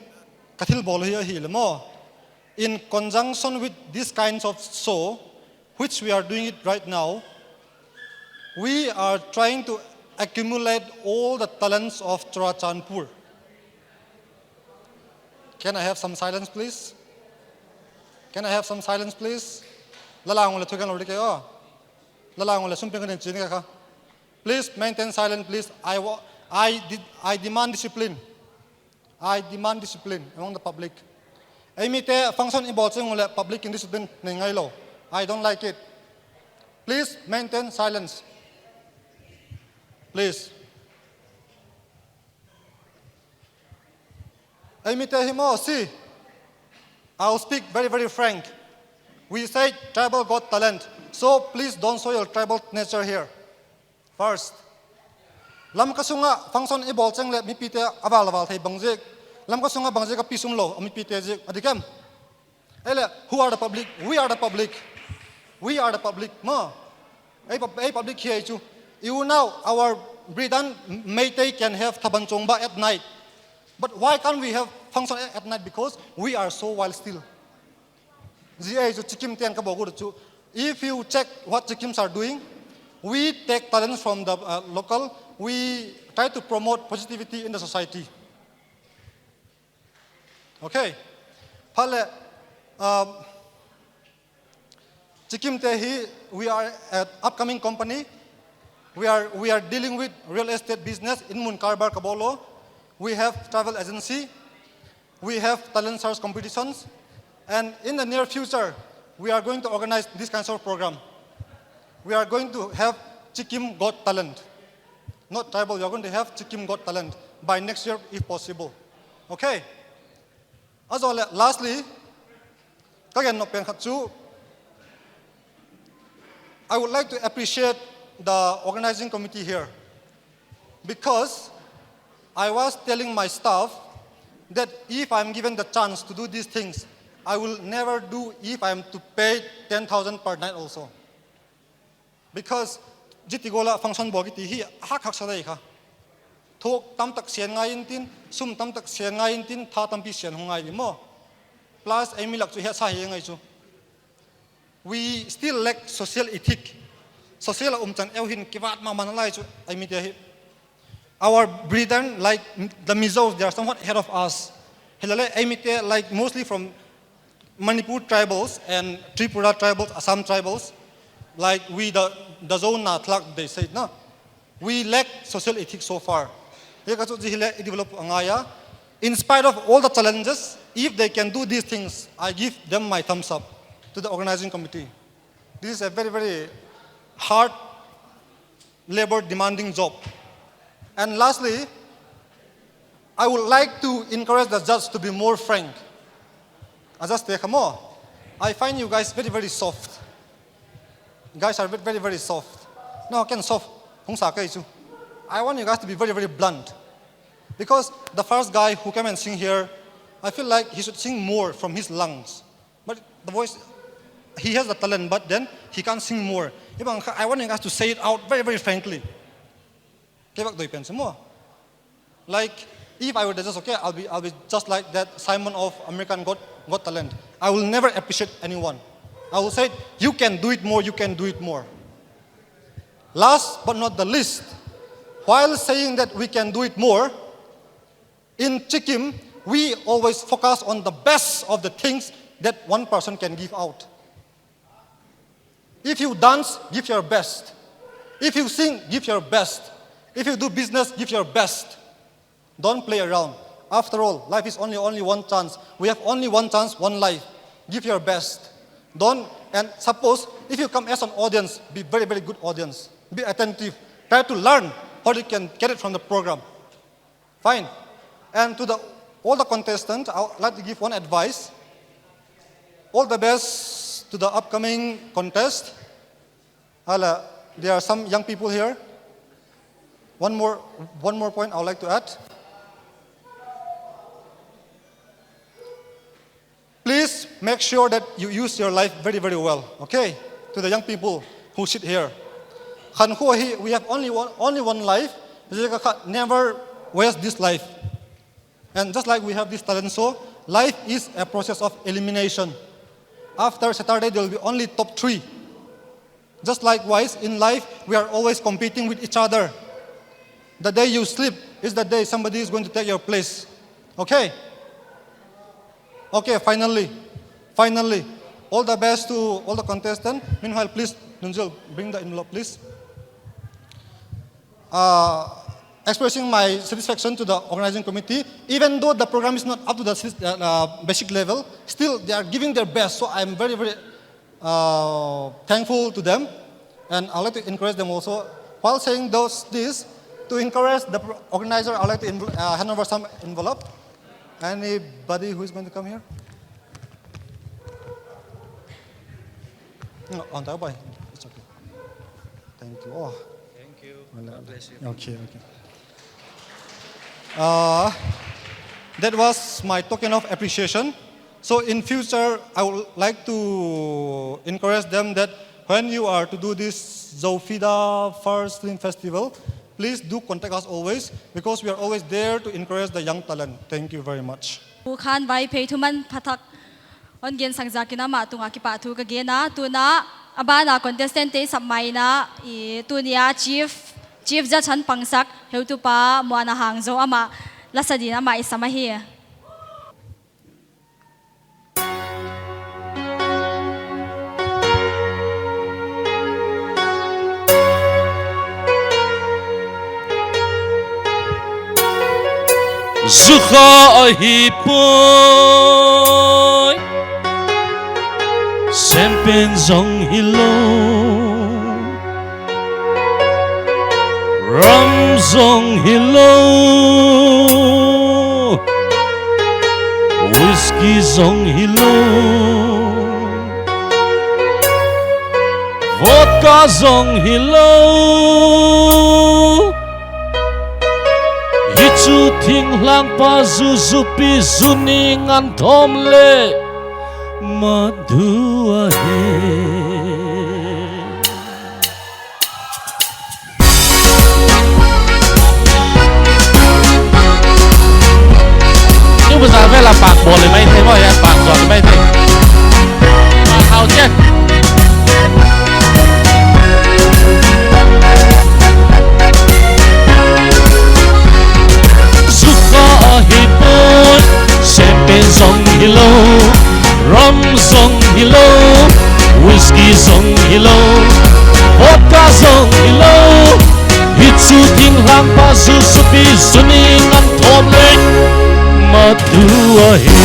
ka thil bawl hi ahi le maw. In conjunction with these kinds of show, which we are doing it right now, We are trying to accumulate all the talents of Churachandpur. Can I have some silence, please? Can I have some silence, please? Lalang le thukan lo dike o. Lalang le sum peng kan chin ka. Please maintain silence, please. I wa- I did I demand discipline. I demand discipline among the public. Ei mite function i bawl chiang uleh public in discipline nei ngai lo. I don't like it. Please maintain silence. Please. Ei mite hi maw, see. I'll speak very, very frank. We say tribal got talent. So please don't show your tribal nature here. First, Lamka sunga function i bawl chiang leh mipite a val a val thei bang ziak. Lamka sunga bang ziak a pi sum lo, a mipite ziak, a dik em? Ei leh, who are the public? We are the public. We are the public, maw. Ei pub- ei public hi chu. You know, our Bridan Meitei can have Thaban Chongba at night. But why can't we have function at at night? Because we are so wild still. Zi ei chu Chikim tiang ka bawl gu chu. If you check what Chikims are doing, we take talents from the uh, local. We try to promote positivity in the society. Okay. Pha le, um, Chikim te hi, we are an upcoming company. We are we are dealing with real estate business, in mun karbar ka bawl lo. We have travel agency. We have talent search competitions. And in the near future, we are going to organize this kind of program. We are going to have Chikim Got Talent. Not tribal, we are going to have Chikim Got Talent by next year if possible. Okay. As well, lastly, ka gen nop pen khat chu, I would like to appreciate the organizing committee here, because I was telling my staff that if I'm given the chance to do these things, I will never do if I'm to pay ten thousand per night also. Because ziti gola function bawl kiti hi hak hak sa dai kha. Thuk tam tak sian ngai in tin, sum tam tak sian ngai in tin, tha tampi sian hong ngai di maw. Plus, ei mi lak chu hiai sa hi ngai chu. We still lack social ethic. Social a um chan eu hin kivat mahmah na lai chu, ei mite hi. Our brethren, like the Mizos, they are somewhat ahead of us. Hilale, ei mite, like, mostly from Manipur tribals and Tripura tribals, Assam tribals, like we the, the zone na tlak, they said, no? We lack social ethics so far. Hiai ka chu zi hileh i develop a ngai a. In spite of all the challenges, if they can do these things, I give them my thumbs up to the organizing committee. This is a very, very hard labor demanding job. And lastly, I would like to encourage the judge to be more frank. As I say, come on. I find you guys very, very soft. You guys are very, very, very soft. No, can soft. Hong sa kai chu. I want you guys to be very, very blunt. Because the first guy who came and sing here, I feel like he should sing more from his lungs. But the voice, he has the talent, but then he can't sing more. Ibang kha, I want you guys to say it out very, very frankly. Kei bak doi pen semua. Like, if I were the judge, okay, I'll be, I'll be just like that Simon of American Got, Got Talent. I will never appreciate anyone. I will say, "You can do it more, you can do it more." Last but not the least, while saying that we can do it more, in Chikim, we always focus on the best of the things that one person can give out. If you dance, give your best. If you sing, give your best. If you do business, give your best. Don't play around. After all, life is only, only one chance. We have only one chance, one life. Give your best. Don't, and suppose, if you come as an audience, be very, very good audience. Be attentive. Try to learn what you can get it from the program. Fine. And to the, all the contestants, I would like to give one advice. All the best to the upcoming contest. Hala, there are some young people here. One more, one more point I would like to add. Please make sure that you use your life very, very well, okay? To the young people who sit here. Khan khu hi, we have only one, only one life. Never waste this life. And just like we have this talent show, life is a process of elimination. After Saturday, there will be only top three. Just likewise, in life, we are always competing with each other. The day you sleep is the day somebody is going to take your place. Okay? Okay, finally. Finally. All the best to all the contestants. Meanwhile, please, Nunzil, bring the envelope, please. Uh, expressing my satisfaction to the organizing committee, even though the program is not up to the sys-, uh, uh, basic level, still they are giving their best. So I'm very, very, uh, thankful to them, and I'd like to encourage them also. While saying those, this, to encourage the pro-, organizer, I'd like to envel-, uh, hand over some envelope. Anybody who is going to come here? No, on the way. It's okay. Thank you. Oh. Thank you. Well, God bless you. Okay, okay. Uh, that was my token of appreciation. So in future, I would like to encourage them that when you are to do this Zofida First Film Festival, please do contact us always, because we are always there to encourage the young talent. Thank you very much. Pu Khan Vaiphei thuman phatak hon gen sak ziakin amah tungah kipahthu ka gen a, tuna a ban a contestant te sap mai in, i tuni a chief, chief judge hon pangsak heutupa Muana Hangzo amah lasa din amah i sam ahi. Zu kha ahi poi, champagne zong hilou, rum zong hilou, whisky zong hilou, vodka zong hilou. Hichu thinglhang pa zu, zupi zu ning an thawm leh, madua he. Tiu bazar vel a pak bawl le maithei maw, ya pak zuak le maithei. Pak hau che. Zu kha ahi poi, champagne zong hilou, rum zong hilou, whisky zong hilou, vodka zong hilou. Hichu thinglhang pa zu, zupi zu ning an thawm leh, madua he.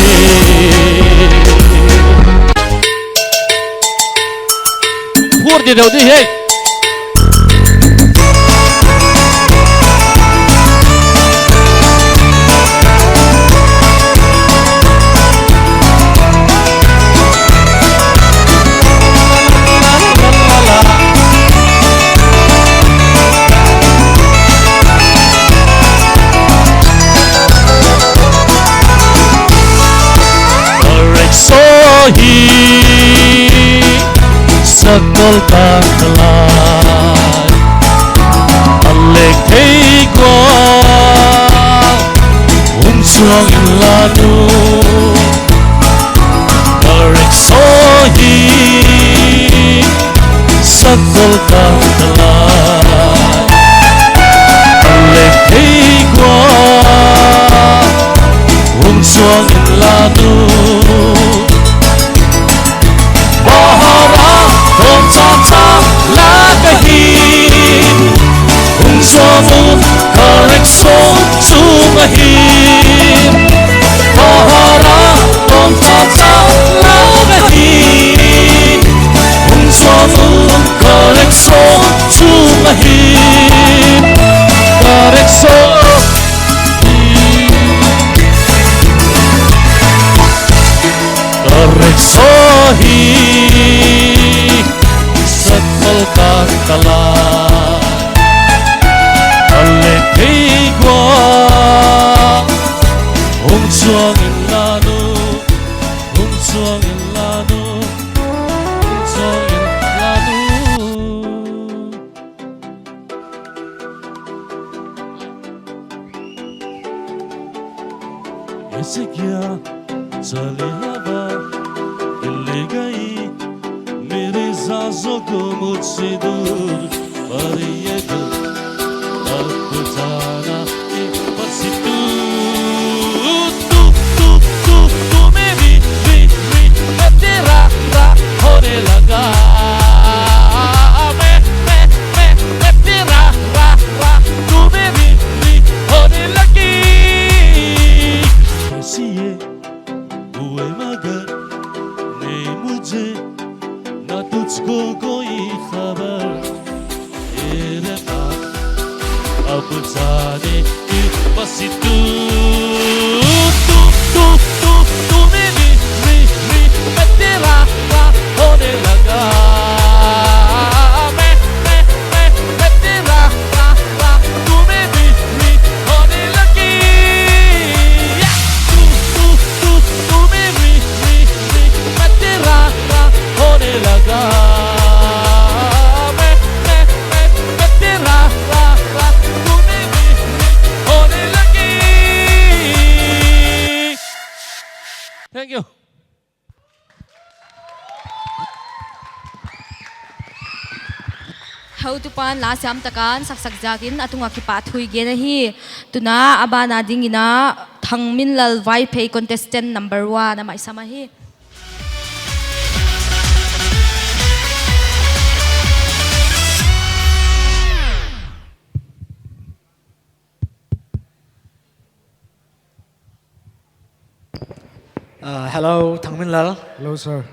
Phur di deuh di hei. Ka rickshaw hi sakol ka lai, a lek thei gua hong suang inla nu. Ka rickshaw hi sakol ka lai, a lek thei gua hong suang inla nu. Bahara hong cha cha la ka hi, hong suang un ka rickshaw chung ahi. Bahara hong cha cha la ka hi, hong suang un ka rickshaw chung ahi. Ka rickshaw, ka rickshaw hi sakol ka lai, a lek thei gua hong suang inla nu, hong suang inla nu, hong suang inla nu. ऐसे क्या चले हवा, दिल ले गई मेरे जा Zo ko mujhse dur, par ye dur, ab jana, eh, bas tu, tu, tu, tu, tu meri, ri, ri, main tera, ra, hone laga. Main, main, main, main tera, ra, ra, tu meri, ri, hone lagi. Kaise ye hue magar nahi mujhe, na tujhko koi khabar. Ab jane ki bas tu, tu, tu, tu meri, ri, ri, main tera, ra, hone laga. Main, main, main, main tera, ra, ra, tu meri, ri, hone lagi. Ya! Tu, tu, tu, tu meri, ri, ri, main tera, ra, hone laga. Main, main, main, main tera, ra, ra, tu meri, ri, hone lagi. Thank you. Hotupa'n la siam takin saksak ziakin a tungah kipahthu i gen ahi. Tuna a ban a dingin a Thangminlal Vaiphei, contestant number one, a mai sam ahi. Uh, hello, Thangminlal. Hello, sir.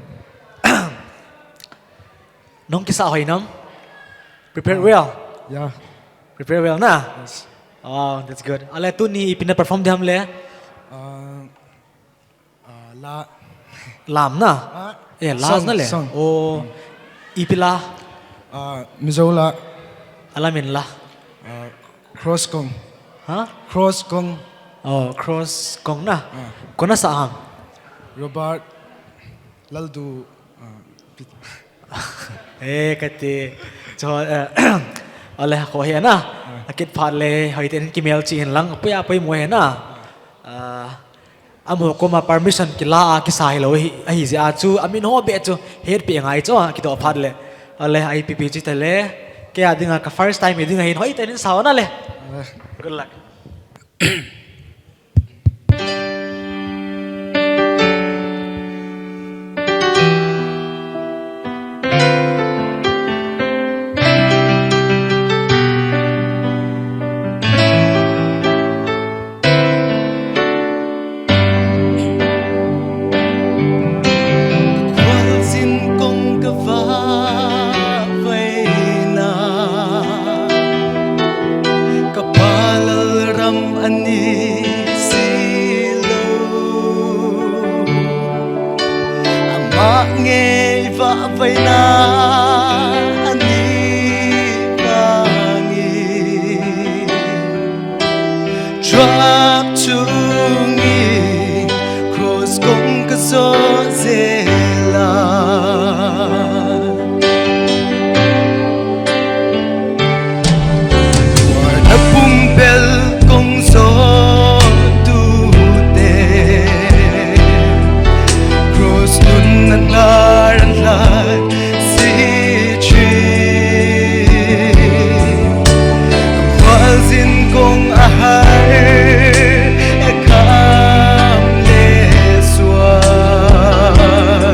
Nong kisa hoih nam? Prepare well? Yeah. Prepare well na? Yes. Oh, that's good. Ale tuni ipi na perform diam le? Uh, uh, la. Lam na? Ah, eh, la song, na le? Song. Oh, ipi la? Uh, Mizo la. A la min la? Uh, Cross Kong. Ha? Cross Kong. Oh, Cross Kong na. Ah. Kona sa ham? Robert Laldu, ah, Pit-, eh, kati. So, eh, ale ko hi na. Ah. A kit phat le, hoih ten kimel chi in lang, pui a pui mo hi na. Ah. Ah, a mo koma permission kila a kisa hilou hi, ahi ziak chu, a min hoih beh chu, het pi ngai chu, a kidoh phat le. Ale, a ipi pi chi ta le, kei a dinga ka first time hi dinga hin, hoih ten in sa na le. Ah. Good luck. Khualzin kong ka vak vaina, ka pa lalram a ni si lou. Amah ngei vak vaina a ni vangin, truck chungin cross kong ka zawh zel a. Tuar na pumpel kong zawh tute, cross tun na ngar an lai si chi. Ka khualzin kong a har e kham le suan.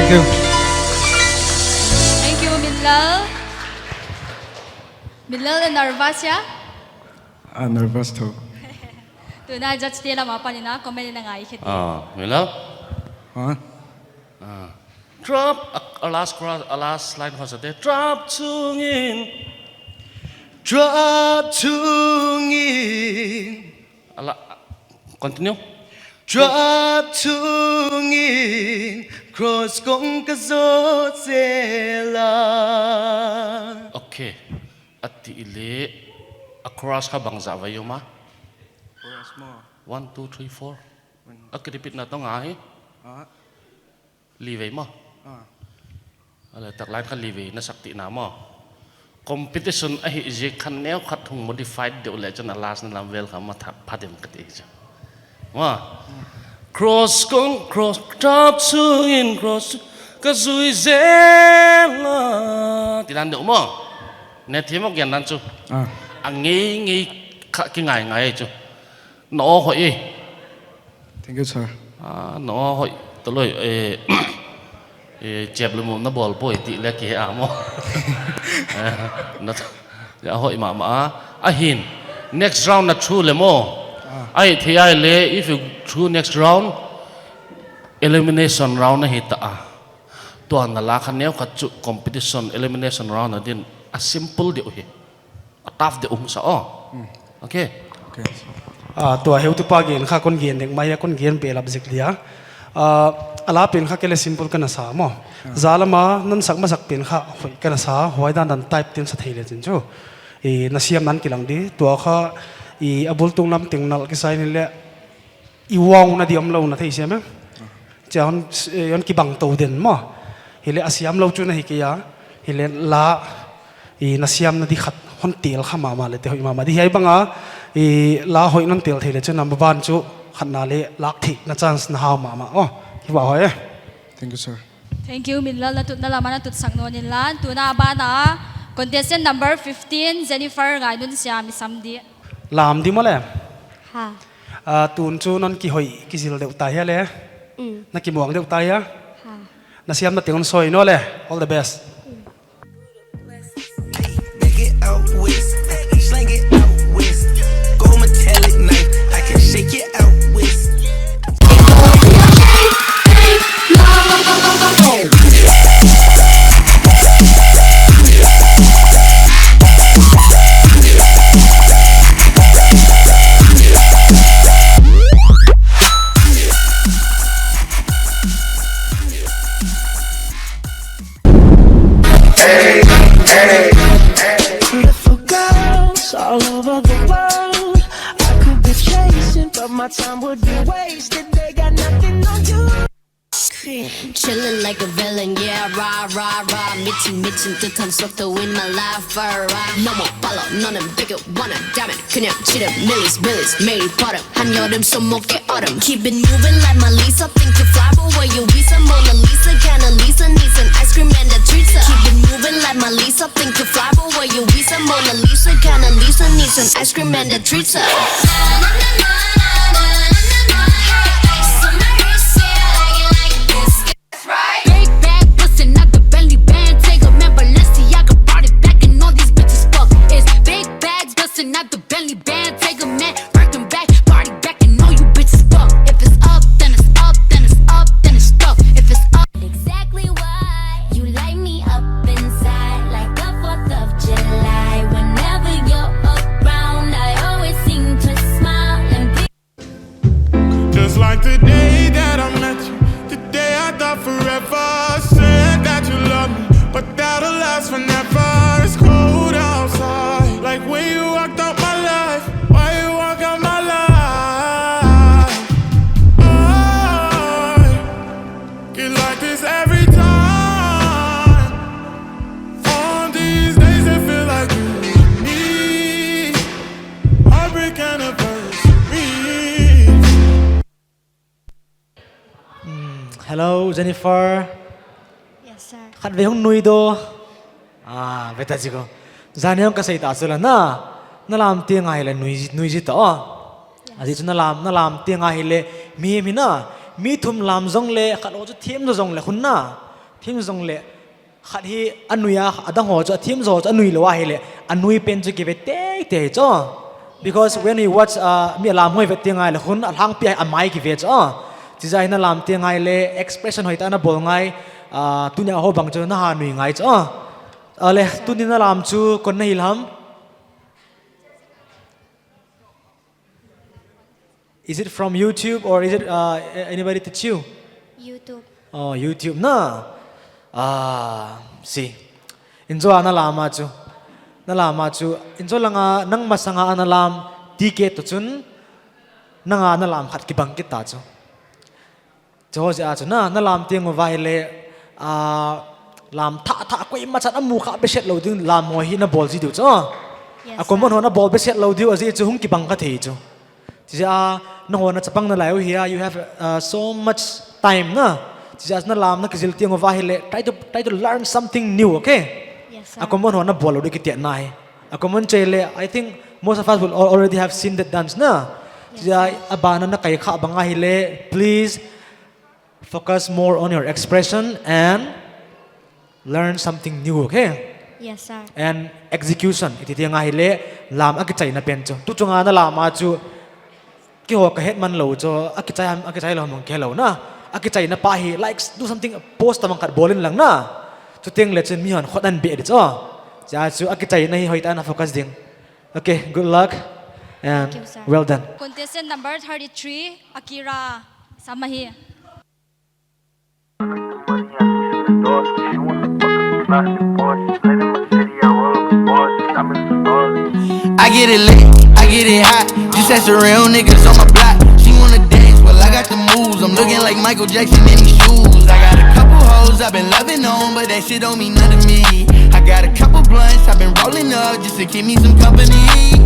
Thank you. Thank you, Minlal. Minlal, na nervous hia? Ah, nervous tho. Tuna judge te lam apan in comment in a ngai khe di. Ah, Minlal? Huh? Ah. Drop, a, a last chorus, a last line kha sa te. Drop chungin. Drop chungin. A la, continue. Drop chungin cross kong ka zou zel a. Okay. A ti leh, a chorus kha bangzah va om a? Chorus maw? One, two, three, four. One. A ki repeat na tong a hi? Ah. Li vei maw? Ah. A leh tak line kha li vei na sak theihna maw? Competition ahih ziak kha neu khat hong modified deuh leh chin a last na lam vel kha ma thak pha dem ka ti chu. Maw? Cross kong, cross, drop chungin cross ka zui zel a. Ti dan deuh maw? Ne thei maw gen dan chu. Ah. A ngeingei kha ki ngaingai chu. Na aw hoih e. Thank you, sir. Ah, na aw hoih. Toloi, eh, eh, chep lum na bawl poi ti leh ki he a maw. Eh, na, ya hoih mahmah a. A hin, next round na through leh maw. Ah. Ahih theih leh, if you through next round, elimination round na hi ta a. Tua na la kha neu khat chu competition elimination round a din a simple deuh hi. A tough deuh um sa aw. Hmm. Okay. Okay. Ah, tua heutupa gen kha kon gen dek mai a, kon gen behlap zik leh a. Ah, a la pen kha kei leh simple ka na sa maw. Ah. Za lam a non sak masak pen kha hoih ka na sa, huai dandan type te'n sa thei leh chin chu. I na siamna kilang di, tua kha i a bul tung lam teng nal kisai ni leh i wang na di omlou na thei siam e. Chia hon, eh, hon kibang tou den maw. Hileh a siam lou chu na hi kei a. Hileh la, i na siamna di khat hon tel kha mahmah leh te hoih mahmah di. Hiai bang a, i la hoih non tel thei leh chu number one chu khat na leh lak theihna chance na hau mahmah. Oh, hi ba hoih e. Thank you, sir. Thank you, Minlal, na tutna lam a na tut sak nawn in la. Tuna a ban a, contestant number fifteen, Jennifer, ngai nun sia mi sam di. Lam di maw leh. Ha. Ah, tun chu non kihoih, kizil deuh ta hia leh? Mm. Na kimuang deuh ta hia? Ha. Na siamna teng hon soi nawn leh. All the best. Mm. Make it out west, slang it out west. Go metallic knife, I can shake it out west. Beautiful girls all over the world. I could be chasing, but my time would be wasted. They got nothing on you. Chillin' like a villain, yeah, rah, rah, rah. 미친, 미친 듯한 속도인 my life, rah, rah. 너무 빨라, 너는 되게 원한다면 그냥 지름, millies, millies, 매일 버릇. 한여름 손목에 얼음. Keep it moving like Mona Lisa. Think you fly, but where you visa? Mona Lisa, kinda Lisa, need some ice cream and a treat. Keep it moving like Mona Lisa. Think you fly, but where you visa? Mona Lisa, kinda Lisa, need some ice cream and a treat. Big bag bustin' out the Bentley band, take a man Balenciaga, brought it back, and all these bitches fuck. It's big bags bustin' out the Bentley band, take a man, Birkin bag, body back, and all you bitches fuck. If it's up, then it's up, then it's up, then it's stuck. If it's up, exactly why you light me up inside like the fourth of July. Whenever you're around, I always seem to smile and be Just like the day that I met you, the day I thought forever. Said that you love me, but that'll last forever. It's cold outside, like when you walked out my life. Why you walk out my life? I get like this every time. On these days it feel like you and me. Heartbreak anniversary. Mm, hello, Jennifer. Yes, sir. Khatvei hong nui do. Ah, beta chiko. Zani hong ka sei ta chu la na. Na lam teng a hileh nui, nui zi ta aw. Yes. A di chu na lam, na lam teng a hileh mi, mi na. Mi thum lam zong leh, khat lou chu thim zong leh hun na. Thim zong leh, khat hi a nui a, a dang ho chu a thim zaw chu a nui lou a hileh, a nui pen chu kive teitei chu. Because when we watch, uh, mi a lam hoih vet teng ngai leh hun a hlang pi a mai kive chu. Chizah hi na lam teng ngai leh expression hoih tak na bawl ngai, uh, tuni a ho bang chu na ha nui ngai chu. Uh, leh tuni na lam chu kon na hi lam? Is it from YouTube or is it, uh, anybody teach you? YouTube. Oh, YouTube na. Ah, si. Inzo a na lam a chu. Na lam a chu. Inzo langa nang masanga na lam ticket tu chun. Nanga na lam khat kibang kit ta chu. Chu ziak a chu na, na lam teng uva hileh, ah, lam thah thah koimachan a mu kha beset lou ding lam ho hi na bawl zi diu chu. Yes, a common sir. Ho na bawl beset lou diu a zi chu hung kibang kha thei chu. Chizah a, na ho na chapang na lai uh hia, you have, uh, so much time na. Chizah a na lam na kizil teng uva hileh, try to, try to learn something new, okay? Yes, sir. A common ho na bawl lou ding kitiat na hi. A common chih leh, I think most of us will al-, already have seen that dance na. Yes, sir. Chizah a, a bana na kai kha bang a hileh, please focus more on your expression and learn something new, okay? Yes, sir. And execution, i chih teng a hileh, lam a kichaina pen chu. Tu chunga na lam a chu, kei ho ka het man lou chu, a kichai ham, a kichai lou ham ka he lou na. A kichaina pa hi, like, do something, post tamang khat bawl in lang na. Chuteng leh chun mi hon khot an beh di chu. Chizah chu, a kichaina hi hoih tak na focus ding. Okay, good luck and Thank you, sir. Well done. Contestant number thirty-three, Akira Samahi. I get it lit, I get it hot. Just ask the real niggas on my block. She wanna dance, well, I got the moves. I'm looking like Michael Jackson in these shoes. I got a couple hoes I've been loving on, but that shit don't mean nothing to me. I got a couple blunts I've been rolling up just to keep me some company.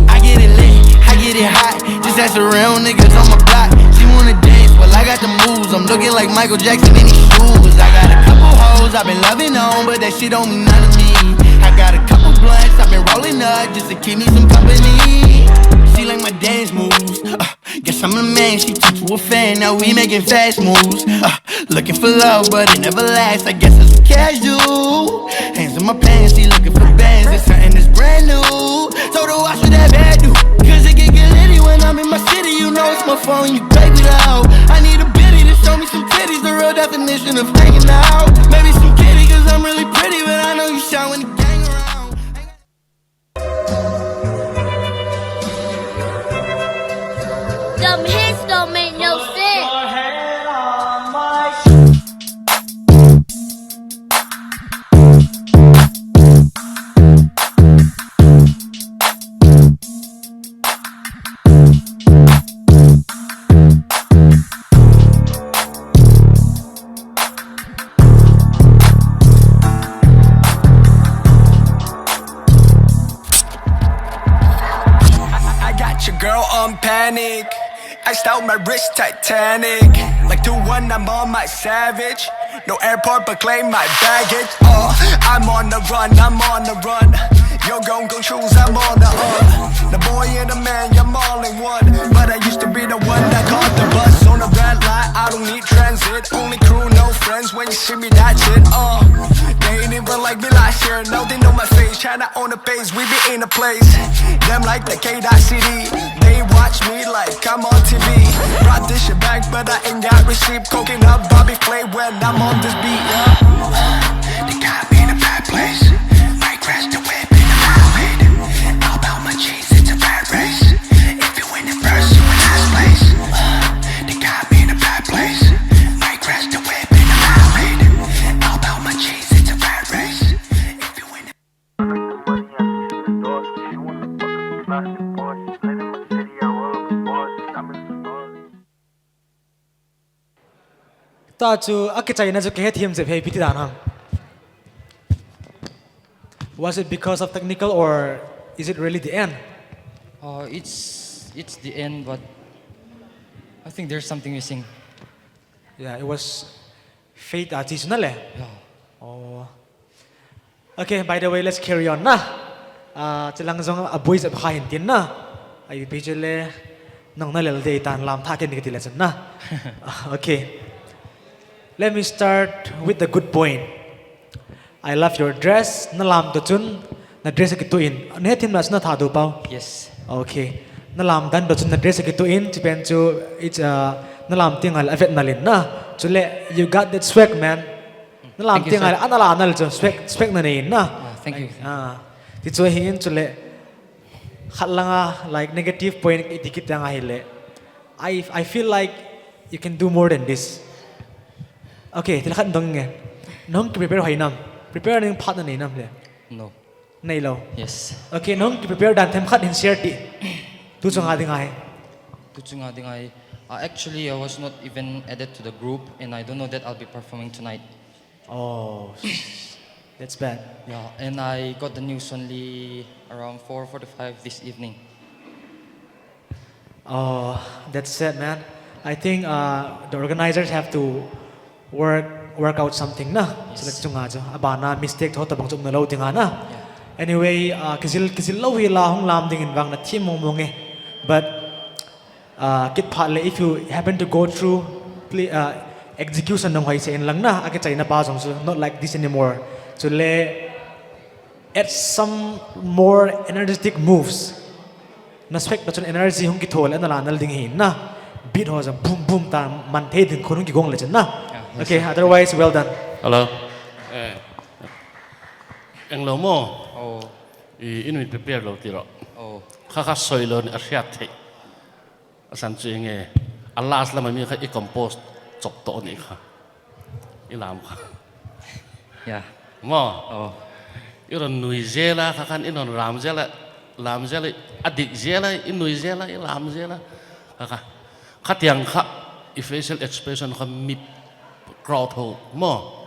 I get it lit, I get it hot. Just ask the real niggas on my block. She wanna dance, well, I got the moves. I'm looking like Michael Jackson in these shoes. I got a couple hoes I've been loving on, but that shit don't mean nothing to me. I got a couple blunts I've been rolling up just to keep me some company. She like my dance moves. Uh, guess I'm the man, she turned to a fan. Now we making fast moves. Uh, looking for love, but it never lasts. I guess it's casual. Hands in my pants, he looking for bands. It's something that's brand new. Told her, "Why should that bad do?" 'Cause it can get litty when I'm in my city. You know it's my phone, you play me loud. I need a biddy to show me some titties. The real definition of hanging out. Maybe some kitty, 'cause I'm really pretty, but I know you shy when the gang around. Dumb hits don't make no sense. I got your girl on panic. Iced out my wrist, Titanic. Like two one, I'm on my savage. No airport, but claim my baggage. Uh, I'm on the run, I'm on the run. Yo, gon' go choose, I'm on the up. The boy and the man, you're all in one. But I used to be the one that caught the bus on the red light. I don't need transit, only crew, no friends. When you see me, that's it. Uh, they ain't even like me last year. Now they know my face, tryna own the base. We be in the place. Them like the K dot C D. They watch me like I'm on T V. Brought this shit back, but I ain't got receipt. Coconut Bobby Flay when I'm on this beat. Yeah. They got me in a bad place. Might crash the whip in the highway. All about my G's, it's a rat race. If you in it first, you in last place. They got me in a bad place. Might crash the whip in the highway. All about my G's, it's a rat race. If you in it Ta chu a kichaina chu ka hethiam zek hi, pi ti dan ham. Was it because of technical or is it really the end? Uh, it's, it's the end, but I think there's something missing. Yeah, it was fate a chi chu na le. Yeah. Oh. Okay, by the way, let's carry on na. Ah, chilang zong a bui zep kha hin tin na. Ai pi chu le nong na lel dei tan lam tha ken ni ka ti le chun na. Okay. Let me start with the good point. I love your dress. Na lam toh chun na dress a kituh in. Na hetthiam na chun na thah dou pau. Yes. Okay. Na lam dan toh chun na dress a kituh in. Chi pen chu, it's, uh, na lam teng a leh a vet nalh in na. Chuleh, you got that swag, man. Na lam teng a leh, ana la nalh chu swag, swag na nei in na. Ah, thank you. Ah. Ti chu ahi in chuleh. Khat langa, like, negative point i ti kit teng ahihleh. I, I feel like you can do more than this. Okay, thil khat dong nge. Nong ki prepare hoih nam. Prepare ding phat na nei nam le. No. Neilou. Yes. Okay, nong ki prepare dan themkhat hin share tih. Tu chunga ding ahi. Tu chunga ding ahi. Uh, actually, I was not even added to the group, and I don't know that I'll be performing tonight. Oh, that's bad. Yeah, and I got the news only around four forty-five this evening. Oh, that's sad, man. I think, uh, the organizers have to work, work out something na. Yes. Select chunga chu. A bana mistake tho tabang chu omna lou ding a na. Yeah. Anyway, uh, kizil, kizil lou hi la, hong lam ding in vang na thim mong mong e. But, uh, kit phat le, if you happen to go through, ple-, uh, execution nong hoih seh in lang na, a kichaina pa zong chu, not like this anymore. Chuleh, add some more energetic moves. Na swag toh chun energy hong kitho le na la nalh ding hi na. Beat ho zong boom boom ta man thei ding khun hong kigong le chun na. Yeah, yes, sir. Okay, otherwise, well done. Hello. Eh, eng lou maw. Oh. I, in min prepare lou ti ro. Oh. Kha kha soi lou ni a hriat thei. A san chu eng e, a last lam a mi kha i compose chop toh ni kha. I lam kha. Yeah. Maw. Oh. I ron nui zel a, kha khan i ron lam zel a, lam zel a, a dik zel a, i nui zel a, i lam zel a. Kha kha. Kha tiang kha, i facial expression kha mi crowd ho. Maw.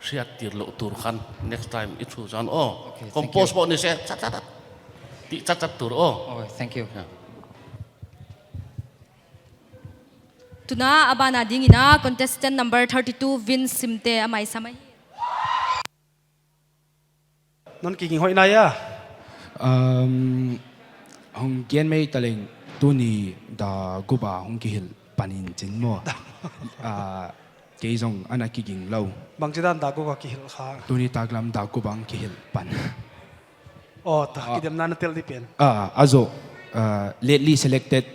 Hriat tir lou tur khan, next time i thu zan. Oh. Okay, thank you. Compose bo ni se, chat chat chat. Ti chat chat tur. Oh. Oh, thank you. Yeah. Tuna a bana dingin a contestant number thirty-two Vin Simte a mai sam ahi. Non kiging hoih na ia? Um, hong gen mai taleng tuni dak gup a hong kihilh pan in chin maw. Ah, kei zong ana kiging lou. Bangchi dan dak gup a kihilh kha? Tuni taklam dak gup a hong kihilh pan. Oh, ta, ah, kidemna na tel di pen. Ah, a zoh, ah, lately selected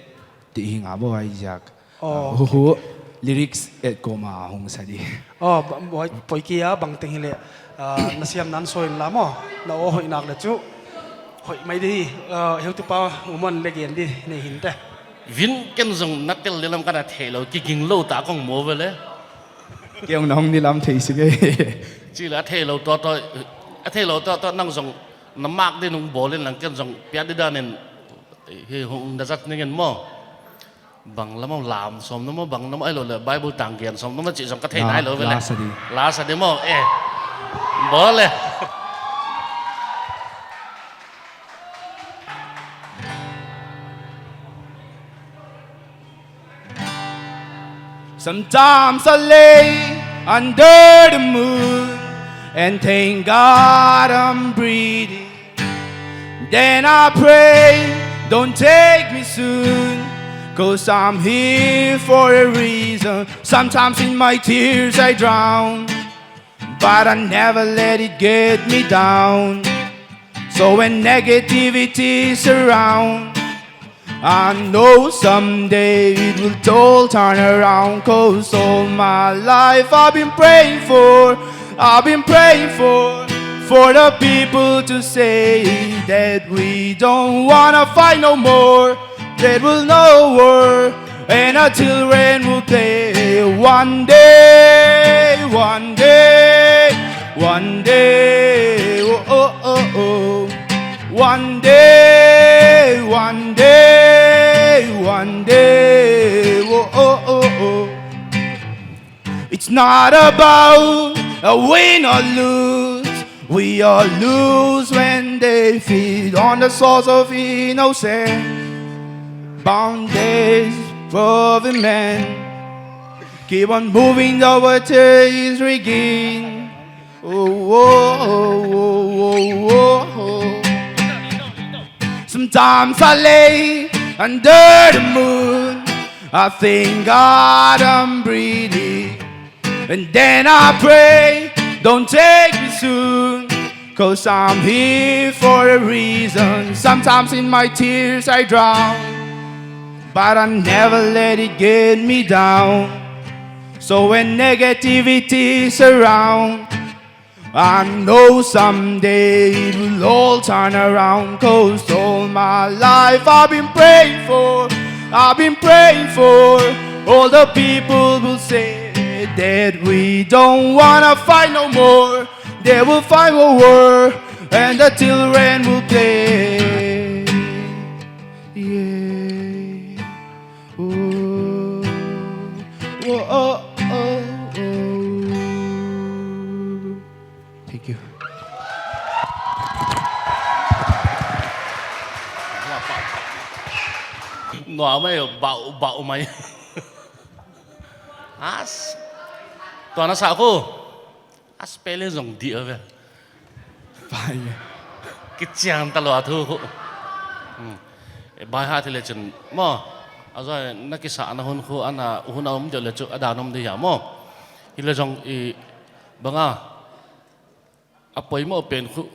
ti hi nga bo ai ziak. Oh, ah, okay, hu hu, okay. Lyrics et ko ma hong sa di. Oh, ba, boi, poi kia bang teng hileh, ah, na siam nan soi la maw, na aw hoih nak le chu. Hoih mai di, ah, heutupa uman le gen di, nei hinte. Vin ken zong na tel le lam kana thei lou, kiging lou ta kong mo ve le. Kei ong nong ni lam thei si nge. Chi la thei lou to to, a thei lou to to nang zong na mak di nung bol in lang ken zong piat di dan in hi hong da zat ning in maw. Bang lam lam sawm na maw, bang na maw, ai lou le Bible tang gen sawm na maw chi zong ka thei nai lou ve le. La sa di. La sa di maw, eh. Bol le. Sometimes I lay under the moon and thank God I'm breathing. Then I pray, don't take me soon, 'cause I'm here for a reason. Sometimes in my tears I drown, but I never let it get me down. So when negativity surround, I know someday it will all turn around, 'cause all my life I've been praying for, I've been praying for, for the people to say that we don't wanna fight no more, that we'll no war, and our children will play. One day, one day, one day, oh, oh, oh, oh. One day, one day, one day, oh, oh, oh, oh. It's not about a win or lose. We all lose when they feed on the souls of innocent. Boundaries for the man. Keep on moving, the water is rigging. Oh, oh, oh, oh, oh, oh. Sometimes I lay under the moon. I thank God I'm breathing. And then I pray, don't take me soon. 'Cause I'm here for a reason. Sometimes in my tears I drown, but I never let it get me down. So when negativity surround, I know someday it will all turn around. 'Cause all my life I've been praying for, I've been praying for all the people will say that we don't wanna fight no more. They will fight for war, and the children will play. Yeah. Oh, oh, oh, oh, oh. Thank you. Nuam mai, bau, bau mai. As. Tuan a sa ko. A spelling zong di a ve. Pai. Kichian ta lua thu khu. Hmm. E, bai ha thile chun mo. A zoi na kisa na hun khu ana hun a um deuh le chu a dan um di ya mo. Hi le zong i banga a poimoh pen khu.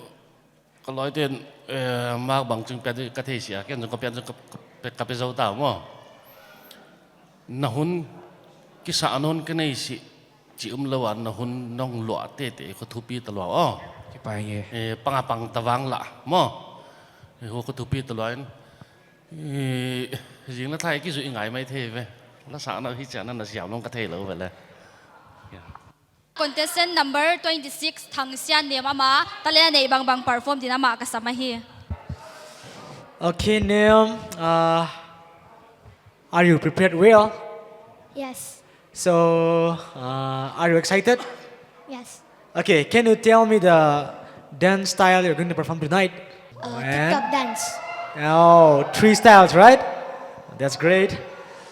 Ka lawite'n, eh, mak bang ching pian ka thei sia, ken zong ka pian zong ka, ka, ka pe zou ta mo. Na hun kisa a nawn ka nei si, chi um lou a na hun nong luah tete kho thupi ta lua aw. Kipai nge. Eh, panga pang ta vang la mo. Eh, kho thupi ta lua in. Eh, zing na thai ki zu i ngai mai thei ve. La sa na hi cha na na siam nong ka thei lou ve le. Yeah. Contestant number twenty-six, Thangsian Nem ama, talent a nei bangbang perform din ama ka sam ahi. Okay, Nem, uh, are you prepared well? Yes. So, uh, are you excited? Yes. Okay, can you tell me the dance style you're going to perform tonight? Uh, TikTok dance. Oh, three styles, right? That's great.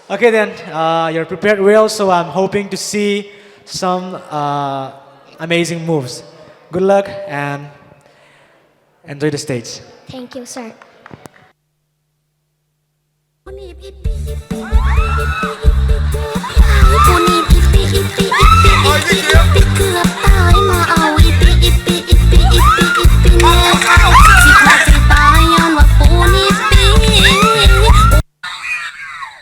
Okay then, uh, you're prepared well, so I'm hoping to see some, uh, amazing moves. Good luck and enjoy the stage. Thank you, sir.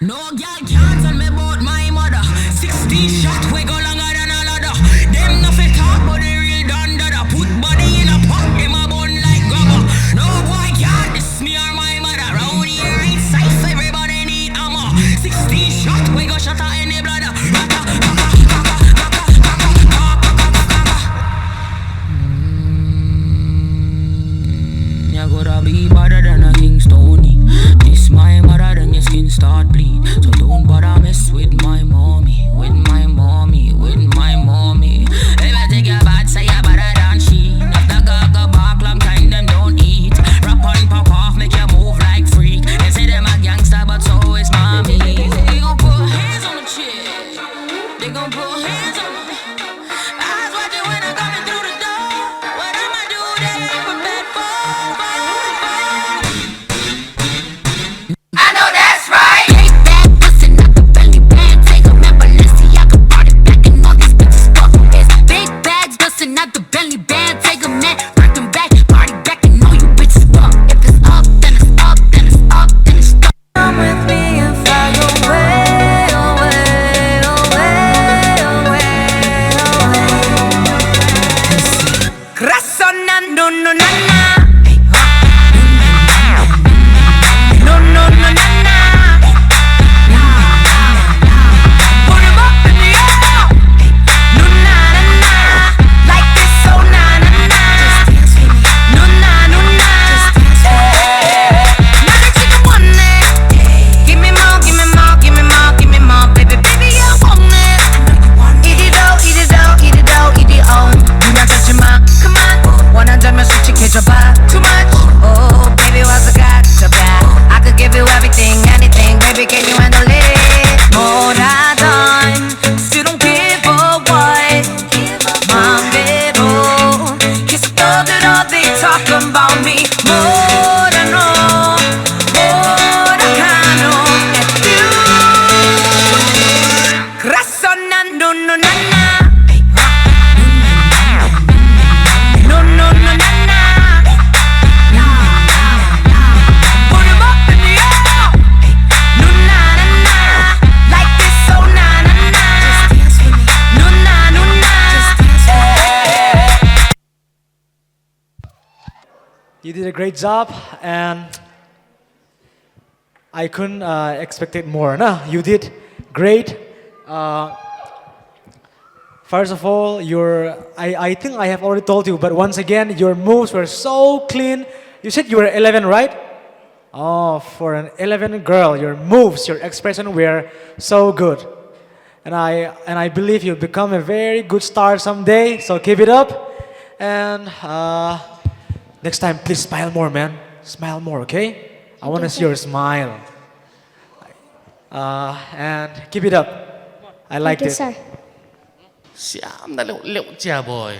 No gyal can't tell me about my mother. Sixteen shot, we go longer than a ladder. Dem nuh fi talk bout the real Don Dada. Put body in a pot, dem a bun like grabber. No boy can't diss me or my mother. Round here, it's safe, everybody need armor. Sixteen shot, we go shatter any bladder. Mm, you gotta be badder than a Kingstoney. Diss my mother, then your skin start bleed. So don't bother mess with my mommy, with my mommy, with my mommy. If I take your bad, say you badder than she. After Gaga back, long time dem don't eat. Rap and pop off, make you move like freak. Dem say dem a gangster, but so is mommy. They gon' put hands on the chick. They gon' put hands on me. Eyes watching when I'm coming through the door. What I'ma do, they ain't prepared for, for, for. I know that's right. You did a great job, and I couldn't uh, expect it more. No, you did great. Uh, first of all, your I, I think I have already told you, but once again, your moves were so clean. You said you were eleven, right? Oh, for an eleven girl, your moves, your expression were so good. And I and I believe you'll become a very good star someday. So keep it up. And uh, next time, please smile more, man. Smile more, okay? I want to see your smile. Uh, and keep it up. I liked it. Thank you, sir. Siam na leuh leuh chia boy.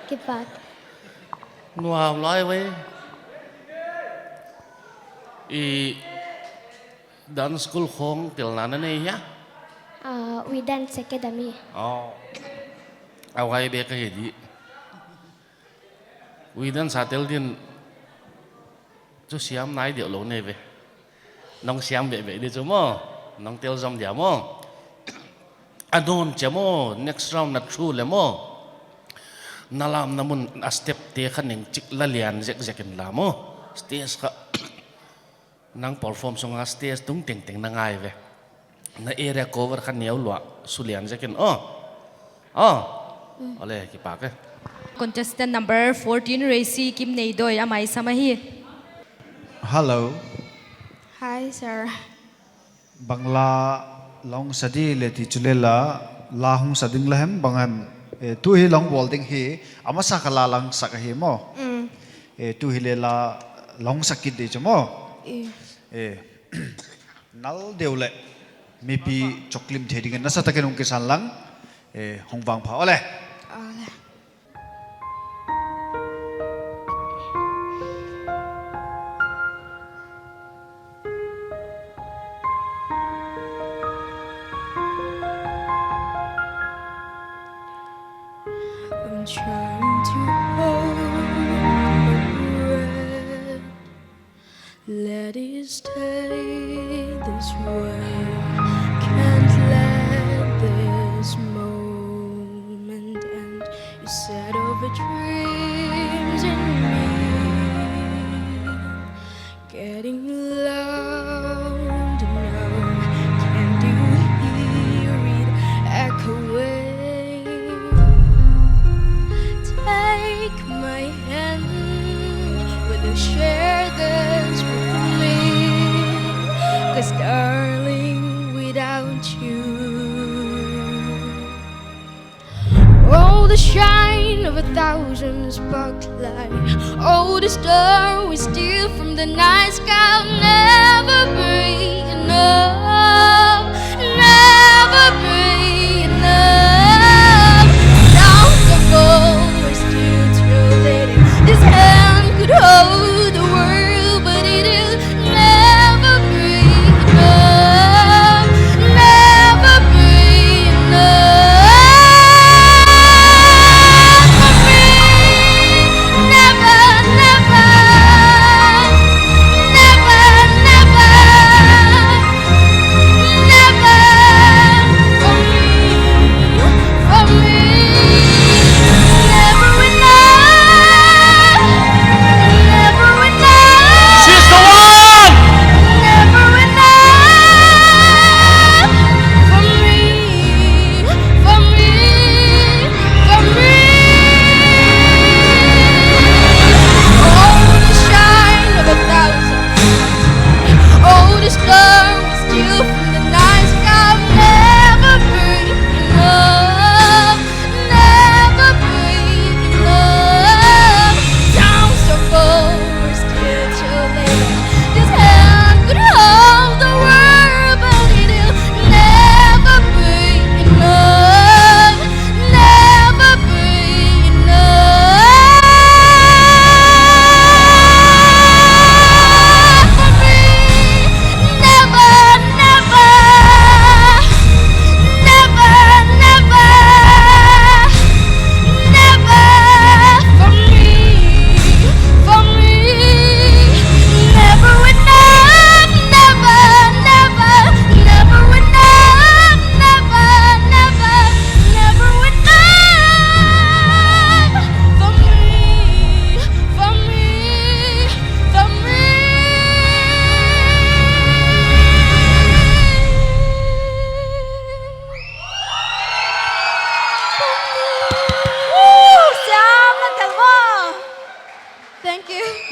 Kipak. Nuam lai wei. I dance school khong tel na na nei hia? Ah, We Dance Academy. Oh. Awai be ka hedi. We Dance a tel din chu siam nai deuh lou nei ve. Nong siam beh beh di chu maw. Nong tel zom dia maw. A dawn chia maw, next round na thu le maw. Na lam na mun a step te kha neng chik la lian zek zek in la maw. Stage kha nang perform sunga stage tung teng teng na ngai ve. Na area cover kha neu lua su lian zek in aw. Aw. Ole kipak e. Contestant number fourteen, Racy Kimneidoi, a mai sam ahi. Hello. Hi, sir. Bang la la hong sa di le ti chu le la, la hong sa ding la hem bang hem, eh, tu hi la hong bawl ding hi, a masa kha la la hong sak ahi maw. Mm. Eh, tu hi le la la hong sak kit di chu maw. Eh. Eh, nal deuh le mipi chawklim thei dingin nasa takin hong kisan lang, eh, hong vang pha ole. Ole. I'm trying to hold my breath. Let it stay this way. Can't let this moment end. You said of the dreams in me getting loud now. Can't you hear it echoing? Take my hand, will you share this with me? 'Cause darling, without you, all the shine of a thousand spotlights, all the stars we steal from the night sky will never be enough, never be enough. Sounds of gold are still true. This hand could hold the world, but it'll never be enough, never be enough for me. Never, never, never, never.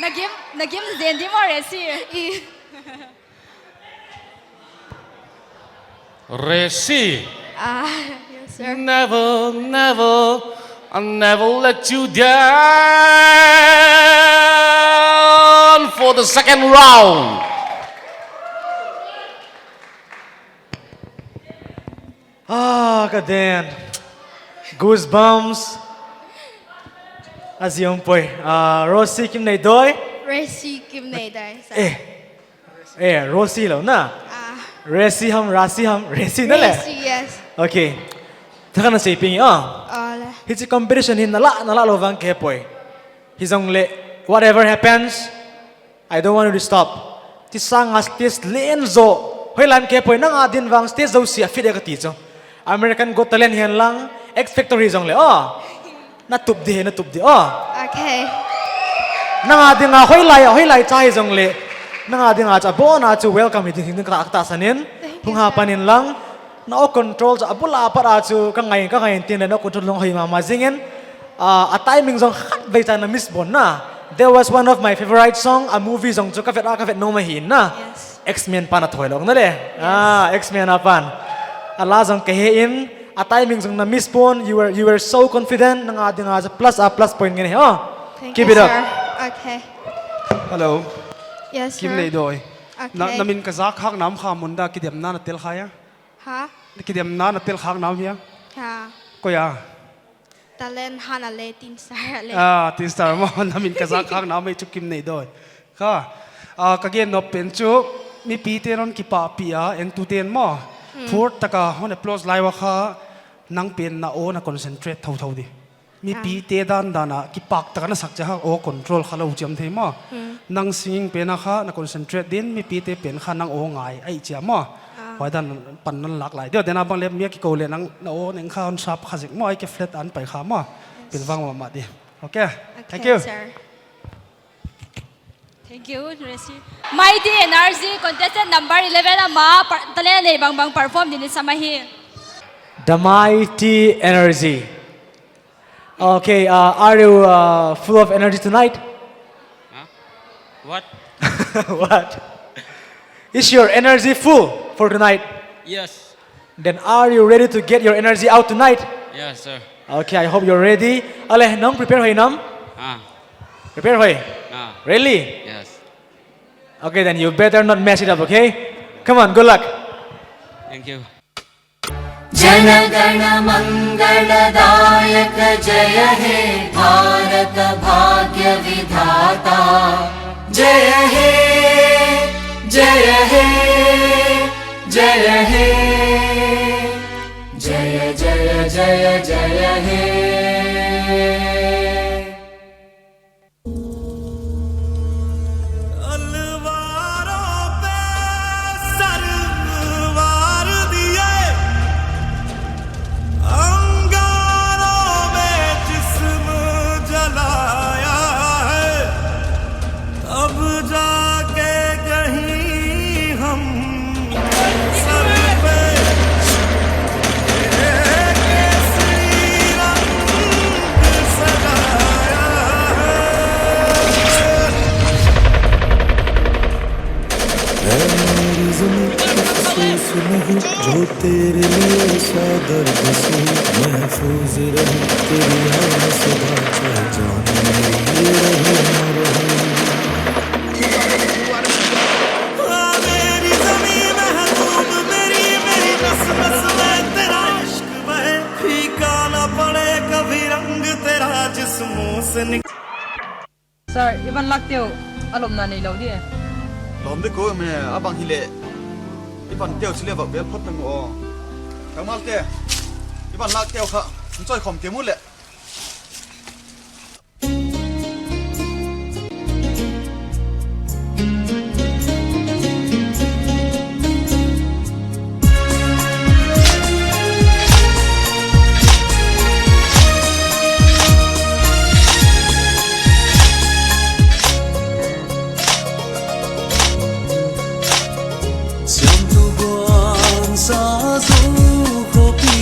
Gim, na gim zen di maw, Resi. I. Resi. Ah, yes, sir. Never, never, I'll never let you down for the second round. Ah, ka den. Goosebumps. A zi om poi. Ah, Rosie Kimneidoi. Resi Kimneidoi, sir. Eh. Eh, Rosie lou na. Ah. Resi ham, Rasi ham, Resi na le. Resi, yes. Okay. Thakhat na sei ping, ah. Oh, le. Hichi competition hi na la, na la lou vang ke poi. Hi zong le, whatever happens, I don't want you to stop. Chi sang a stage len zo. Hoih lai ke poi, nang a din vang stage zo sia fit e ka ti chu. American Got Talent hi'n lang, X Factor hi zong le, oh. Na tup di, na tup di, oh. Okay. Nang a ding a hoih lai, hoih lai cha hi zong le. Nang a ding a cha bon a chu welcome hi ding hi ding ka ta, ka ta sanin. Thank you, sir. Hung ha panin lang. Na aw control chu a bul a pat a chu ka ngai, ka ngai tin le na aw control lung hoih mahmah zingin. Ah, a timing zong khat vei cha na miss bon na. There was one of my favorite song, a movie zong chu ka vet a, ka vet nuam ahi na. Yes. X-Men pa na thoi lou na le. Yes. Ah, X-Men a pan. A la zong ka he in, a timing zong na miss bon, you were, you were so confident, nang a ding a chu plus a plus point ngen hi, oh. Thank you, sir. Keep it up. Okay. Hello. Yes, sir. Kimneidoi. Okay. Na, na min ka zak khak nam kha mun da kidemna na tel kha hia? Ha? Kidemna na tel khak nam hia? Ha. Koi a? Talent hana le Teen Star a le. Ah, Teen Star maw, na min ka zak khak nam ei chu Kimneidoi. Kha. Ah, ka gen nop pen chu, mipite'n hon kipahpih a, entute'n maw. Hmm. Phur taka hon applause lai ua kha, nang pen na aw na concentrate thouthou di. Mipite dandan a, kipak taka na sak chiang a aw control kha lou chiam thei maw. Hmm. Nang singing pen a kha na concentrate din, mipite pen kha nang aw ngai, ai chiam maw. Ah. Huai dan pan na lak lai. Deuh, den a bang le mi a kikou le nang na aw neng kha hon sap kha zik maw, ai ke flat an pai kha maw. Yes. Pilvang mahmah di. Okay? Okay, thank you, sir. Thank you, Resi. Mighty Energy contestant number eleven a ma par-, talent nei bangbang perform dingin sam ahi. The Mighty Energy. Okay, uh, are you, uh, full of energy tonight? Huh? What? What? Is your energy full for tonight? Yes. Then are you ready to get your energy out tonight? Yes, sir. Okay, I hope you're ready. Ale, nang prepare hoih nam? Ah. Prepare hoih? Ah. Really? Yes. Okay, then you better not mess it up, okay? Come on, good luck. Thank you. जनगणमङ्गलदायक जय हे भारत भाग्य विधाता। जय हे, जय हे, जय हे। जय, जय, जय, जय हे। तलवारों पे सर वार दिए, अंगारों में जिस्म जलाया है। अब जाके कहीं हम सर पे केसरी रंग सजाया है। ऐ मेरी ज़मीं, अफ़सोस नहीं, जो तेरे लिए ऐसा दर्द से महफूज रहे, तेरी याद सदा चाहे जान मेरी ये रहे ना रहे। आ मेरी ज़मीं महबूब मेरी, मेरी नस नस में तेरा इश्क बहे, फीका ना पड़े कभी रंग तेरा जिस्मों से निक- Sir, i van lak teuh, a lawmna neilou di e. Lawm di kou me, a bang hileh. I van teuh chih leh vak bel phot tang o. Kangmalte, i van lak teuh kha, nchoi khawm teuh mu leh. Siamtu guan sa zu khopi,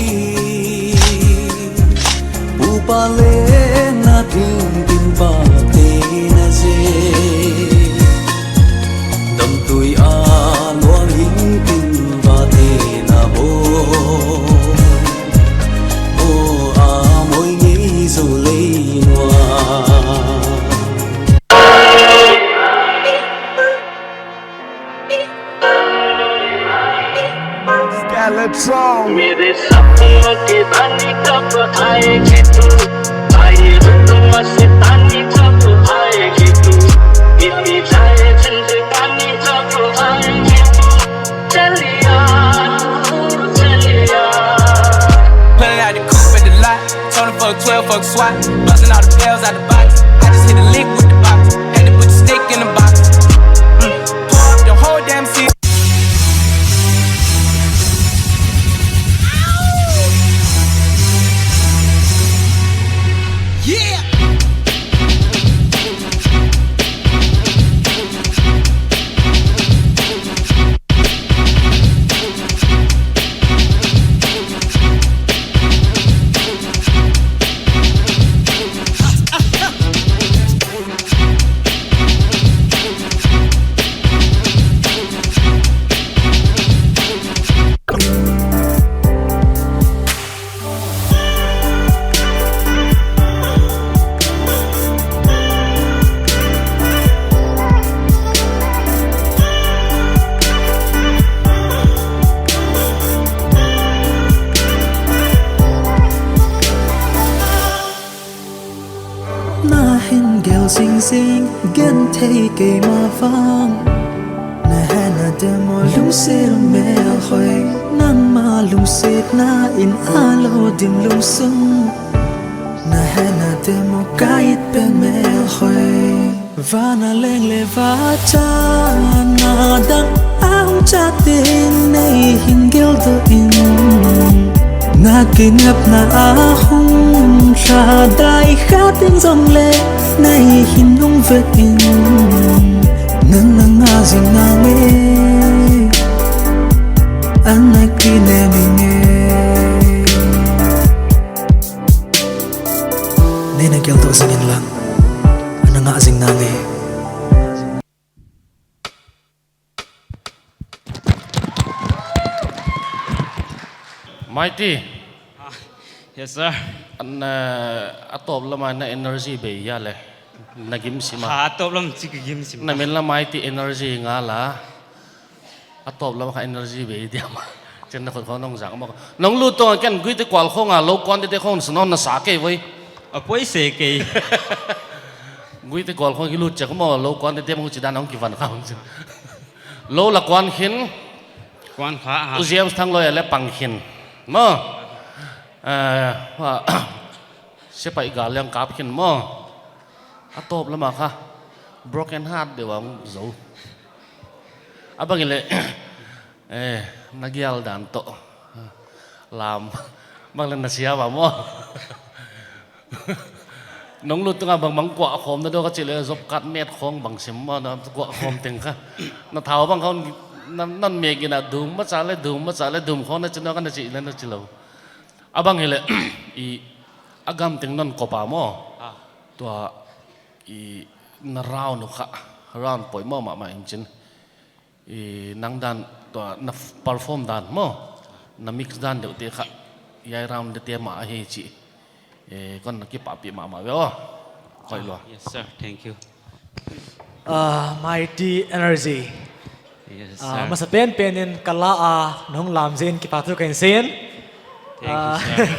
upa leh na ding ding pa te na ze. Busting all the bells out the box. I just hit a lick with the box. Had to put the stick in the box. Mm. Pour up the whole damn city. Yeah. Na hin gel sing sing, gen thei kei mah vang. Na hehna deuh maw lungsim melhoih, nangmah lungsiatna in a lou dim lungsung. Na hehna deuh maw ka it pen melhoih. Van a leng leh va cha, na dang a hong cha teng nei hin geldoh in. Na kinepna a hong lha dai kha teng zong leh nei hin nung vet in. Nang na ngah zing nang e, ana kinem ing e. Nei na geldoh zing in lang, ana ngah zing nang e. Mighty. Ah, yes, sir. An, eh, a tawp lam ah na energy bei hia leh. Na gim sim a. Ha, a tawp lam chik gim sim. Na min la Mighty Energy nga la. A tawp lam ah kha energy bei diam. Chen na khut khong nong zang maw. Nong lut tong ken Guite kual khong a lou kuan te te khong sa non na sa kei voi. A poi se kei. Guite kual khong ki lut chek maw lou kuan te te maw chi dan hong ki van kha hong chi. Lou la kuan khin. Kuan kha ha. U James Thangloi a leh pang khin. Maw. Eh, wa. Sepaih gal leng kap khin maw. A tawp lam ah kha broken heart deuh a hong zou. A bang i leh, eh, na gial dan toh. Lam, bang leh na sia va maw. Nong lut tung a bang bang kuah khawm na deuh ka chih leh job card net khong bang sim maw, na kuah khawm teng kha. Na thau bang khong, na, nan mek in a dum macha leh dum macha leh dum khong na chi na ka na chih leh na chi lou. A bang i leh, i, a gam teng non kop a maw. Ah. Tua, i, na round uh kha, round poimoh mahmah in chin. I, nang dan, tua, na f-, perform dan maw. Na mix dan deuh te kha, hiai round deuh te mah ahi chi. Eh, kon na kipahpih mahmah ve aw. Koi lua. Yes, sir. Thank you. Ah, Mighty Energy. Yes, ah, sir. Masa pen pen in ka la a, nong lam ziak in kipahthu ka hon sin. Thank you, ah, sir.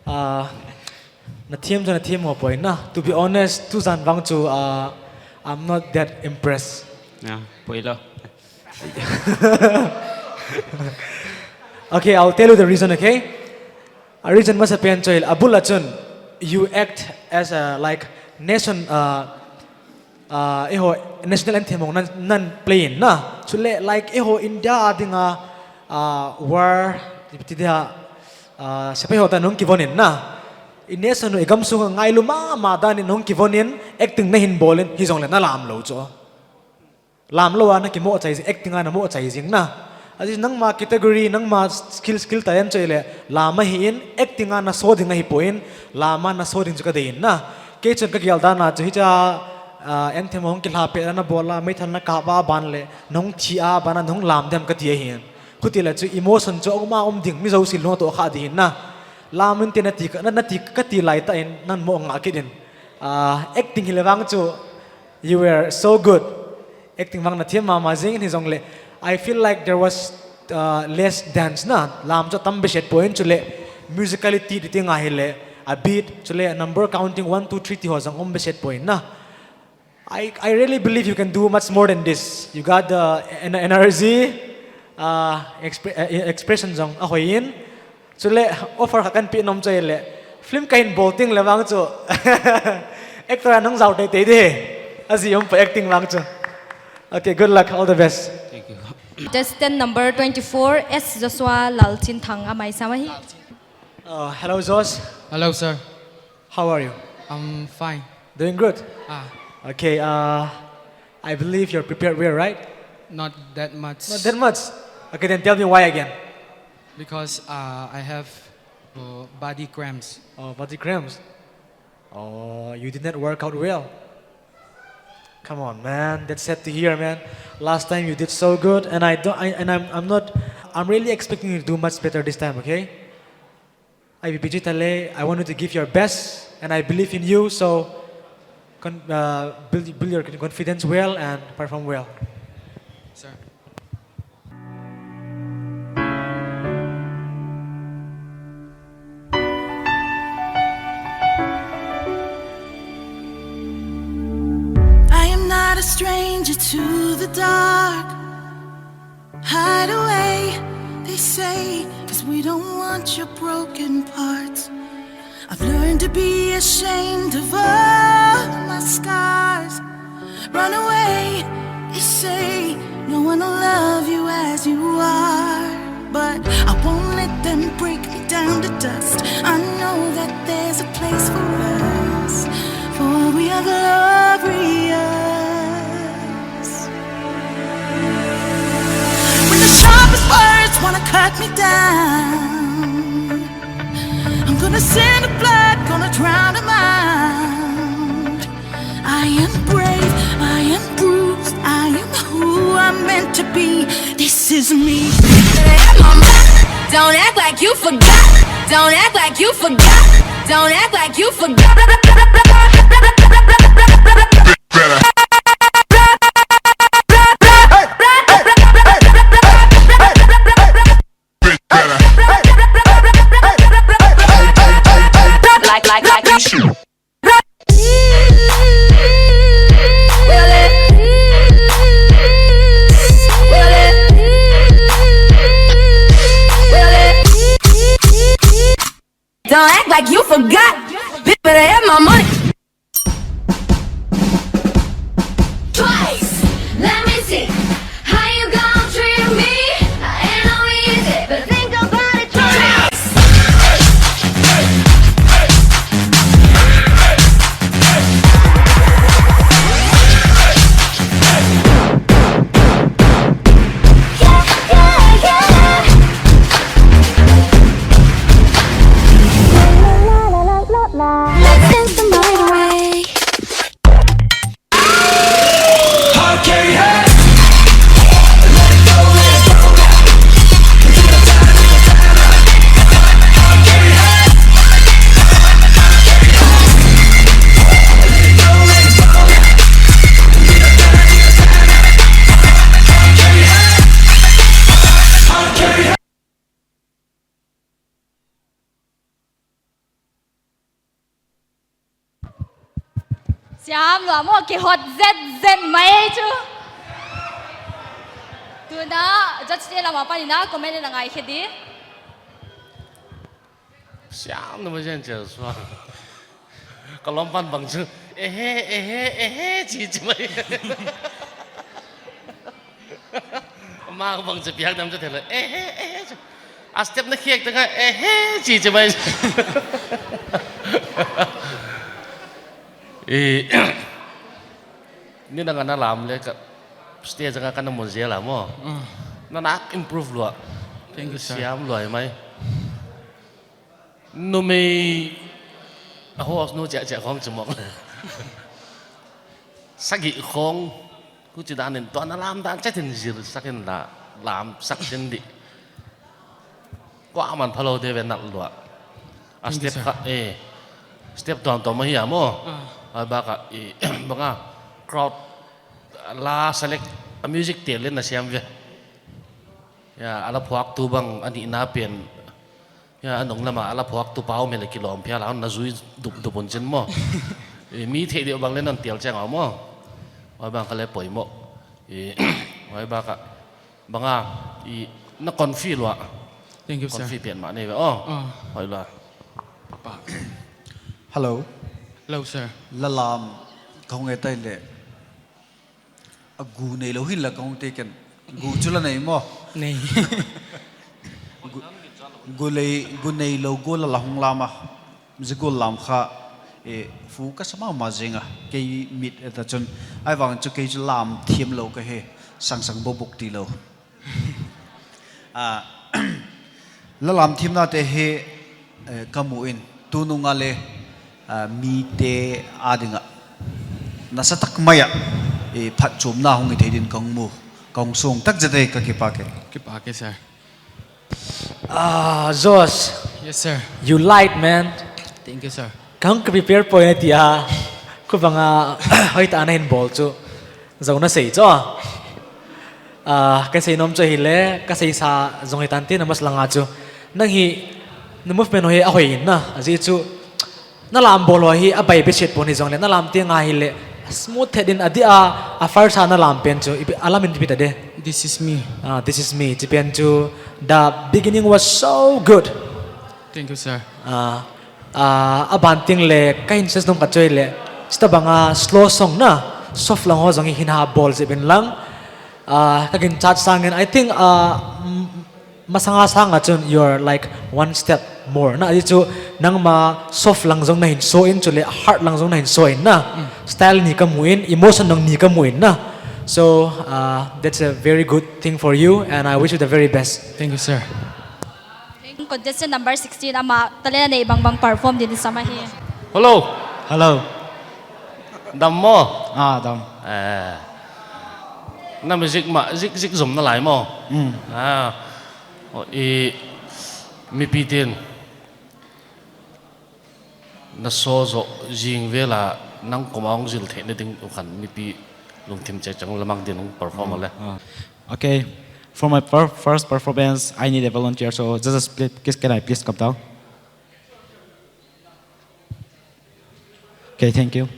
Ah, na thiam chu na thiam maw poi na. To be honest, tuzan vang chu, ah, I'm not that impressed. Yeah, poi lou. Okay, I'll tell you the reason, okay? A reason masa pen chu a bul a chun, you act as a, like, nation, uh, uh, eiho national anthem hong nan, nan play in na. Chuleh, like, eiho India a dinga, uh, war, ti, ti dia, uh, sepaih ho tan hong kivon in na. I nation uh i gamsung a ngailu mahmah dan in hong kivon in, acting na hin bawl in, hi zong leh na lam lou chu. Lam lou a na kimoh chai zing, acting a na moh chai zing na. Ahi nangmah category, nangmah skill, skill talent chu i leh, lam ahi in, acting a na sawt ding ahi poi in, lam a na sawt ding chu ka deih in na. Kei chun ka gial dan a chu hichia, ah, anthem hong kilha pet a na bawl a, meithal na kap a ban leh, nong thi a ban a nong lam diam ka ti ahi in. Huti leh chu emotion chu om a om ding, mi zosia lungtoh kha ding in na. Lam in te na ti ka, na, na ti ka ti lai ta in, nan moh ngah kit in. Ah, acting hi leh vang chu, you were so good. Acting vang na thiam mahmah zing in hi zong leh. I feel like there was, uh, less dance na. Lam chu tam beset poi in chuleh musicality ti ting ahi leh. A beat chuleh number counting one, two, three ti ho zong om beset poi in na. I, I really believe you can do much more than this. You got the en-, energy, uh, expre-, uh, expression zong a hoih in. Chuleh offer kha kan pi nom chu i leh. Film ka hin bawl teng leh vang chu. Actor a nang zau teitei di. A zi om pa acting vang chu. Okay, good luck, all the best. Thank you. Contestant number twenty-four, S Joshua Lalchinthang, a mai sam ahi. Uh, hello, Josh. Hello, sir. How are you? I'm fine. Doing good? Ah. Okay, uh, I believe you're prepared well, right? Not that much. Not that much? Okay, then tell me why again. Because, uh, I have, uh, body cramps. Oh, body cramps. Oh, you did not work out well. Come on, man. That's sad to hear, man. Last time you did so good, and I don't, I, and I'm, I'm not, I'm really expecting you to do much better this time, okay? I B P G Tale, I want you to give your best, and I believe in you, so con-, uh, build, build your confidence well and perform well. Sir. I am not a stranger to the dark. Hide away, they say, 'cause we don't want your broken parts. I've learned to be ashamed of all my scars. Run away, they say, no one will love you as you are. But I won't let them break me down to dust. I know that there's a place for us, for we are glorious. When the sharpest words wanna cut me down, I'm gonna send the blood, gonna drown 'em out. I am brave, I am bruised, I am who I'm meant to be. This is me. Don't act like you forgot. Don't act like you forgot. Don't act like you forgot. Like, like, like you should. Don't act like you forgot. Bitch, better have my money. Twice. Let me see how you gon' treat me. Ain't no easy, but think about it twice. Yeah, yeah, yeah. Let's dance the night away. Siam lua maw, kihot zetzet mai chu. Tuna, judge te lam apan in a comment in a ngaikhe di. Siam na mai zen chel sua. Ka lawm pan bang chu, ehe, ehe, ehe, chi chi mai. Ama bang chu piak dam chu thei lou. Ehe, ehe, chu. A step na khiak teng a, ehe, chi chi mai. Eh, nidang a na lam leh ka stage a ka na mun zel a maw. Mm. Na na improve lua. Thank you, sir. Siam lua mai. Numei a host nu chiah chiah khong chu mawk. Sagih khong, huchi dan in tua na lam dan chet in zir sak in la, lam sak sin di. Kuaman phalou de ve nal lua. A step kha, eh, step tuamtuam ahi a maw. Ah. A bak a, eh, bang a, crowd la select, a music tel in na siam ve. Ya, a la phuaktu bang, a nihna pen. Ya, a nung lam a, a la phuaktu pa om leh kilawm phial a, na zui dup dup un chin maw. Eh, mi theih deuh bang leh non tel chiang a maw. Huai bang kha leh poimoh. Eh, huai bak a, bang a, i na confuse lua. Thank you, sir. Confuse pen mah nei ve. Oh. Ah. Huai lua. Pa. Hello. Hello, sir. La lam ka hong et tai leh, a gu neilou hi'n la ka hong thei ken. Gu chu la nei maw? Nei. Gu, gu lei, gu neilou gu la la hong lam a. Zi gu lam kha, eh, fu ka sa mahmah zing a. Kei mit et a chun. Ahihvang chu kei chu lam thiam lou ka hi. Sangsang bobuk ti lou. Ah, la lam thimnate hi, eh, ka mu in, tunung a leh, ah, mite ading a nasatak mai a, eh, phatchomna hong hi thei din ka hong mu, ka hong suang tak zia te ka kipak e. Kipak e, sir. Ah, Josh. Yes, sir. You lied, man. Thank you, sir. Ka hong ka prepare poi na ti a, khubang a, hoih tak a na hin bawl chu. Zong na sei chu. Ah, ka seinom chu hileh, ka seisa zong hi tan ti na mas langa chu. Nang hi, na movement hoih a hoih in na, a zi chu. Na lam bawl hoih hi, a bai beset pon hi zong leh, na lam teng a hileh, smooth theih din a di a, a first a na lam pen chu, ipi, a lam in ipi ta de. This is me. Ah, this is me. Chi pen chu, the beginning was so good. Thank you, sir. Ah, ah, a ban teng leh, ka hin ses nung ka choi leh, chita bang a slow song na, soft lang ho zong hi hin ha bawl zep in lang. Ah, ka ginchat sangin, I think, ah, m-, masanga sang a chun, you're like one step more. Na, a zi chu, nangma soft lang zong na hin so in, chule hard lang zong na hin so in na. Mm. Style nih ka mu in, emotion zong nih ka mu in na. So, ah, that's a very good thing for you, and I wish you the very best. Thank you, sir. Contestant number sixteen, amah talent a neih bangbang perform din sam ahi. Hello. Hello. Dam maw? Ah, dam. Eh. Na music mah, zik, zik zom na lai maw? Mm. Ah. Oh, i, mipi tin. Na so zo zing vel a nang koma hong zil theihna ding uh khan mipi lungthim chek chang lamang din hong perform le. Ah. Okay, for my fir-, first performance, I need a volunteer, so just please, can I please come down? Okay, thank you.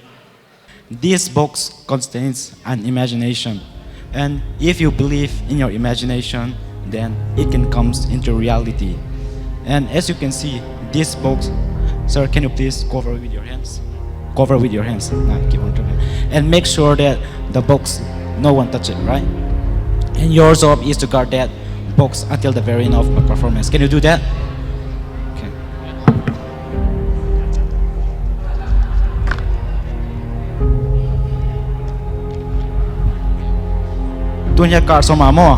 This box contains an imagination, and if you believe in your imagination, then it can comes into reality. And as you can see, this box, sir, can you please cover with your hands? Cover with your hands. Nah, keep on talking. And make sure that the box, no one touch it, right? And your job is to guard that box until the very end of my performance. Can you do that? Okay. Tun hiai card sawm a maw.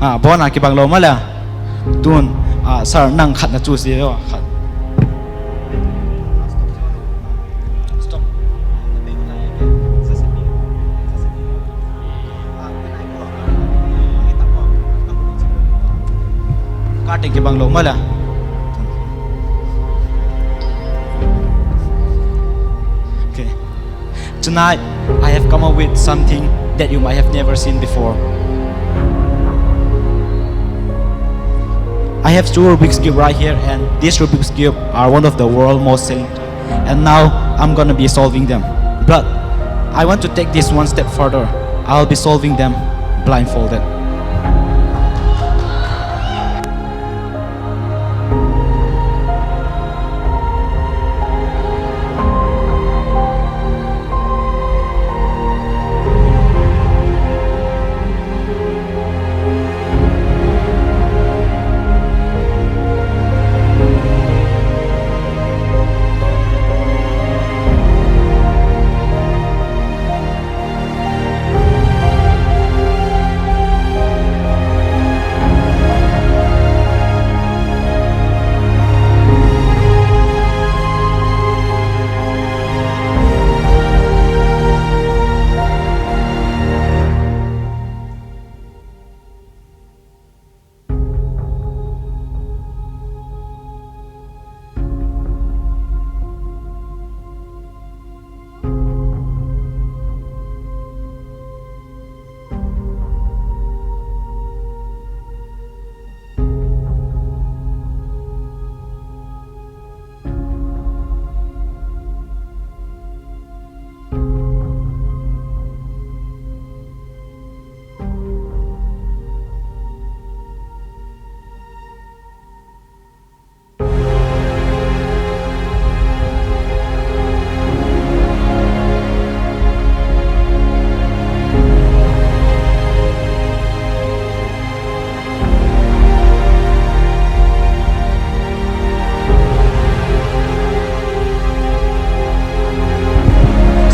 Ah, bon a kibang lou maw le. Tun, ah, sir nang khat na choose di lou, khat. Stop. Card teng kibang lou maw le. Okay. Tonight, I have come up with something that you might have never seen before. I have two Rubik's Cube right here, and these Rubik's Cube are one of the world most selling toys. And now I'm gonna be solving them. But I want to take this one step further. I'll be solving them blindfolded.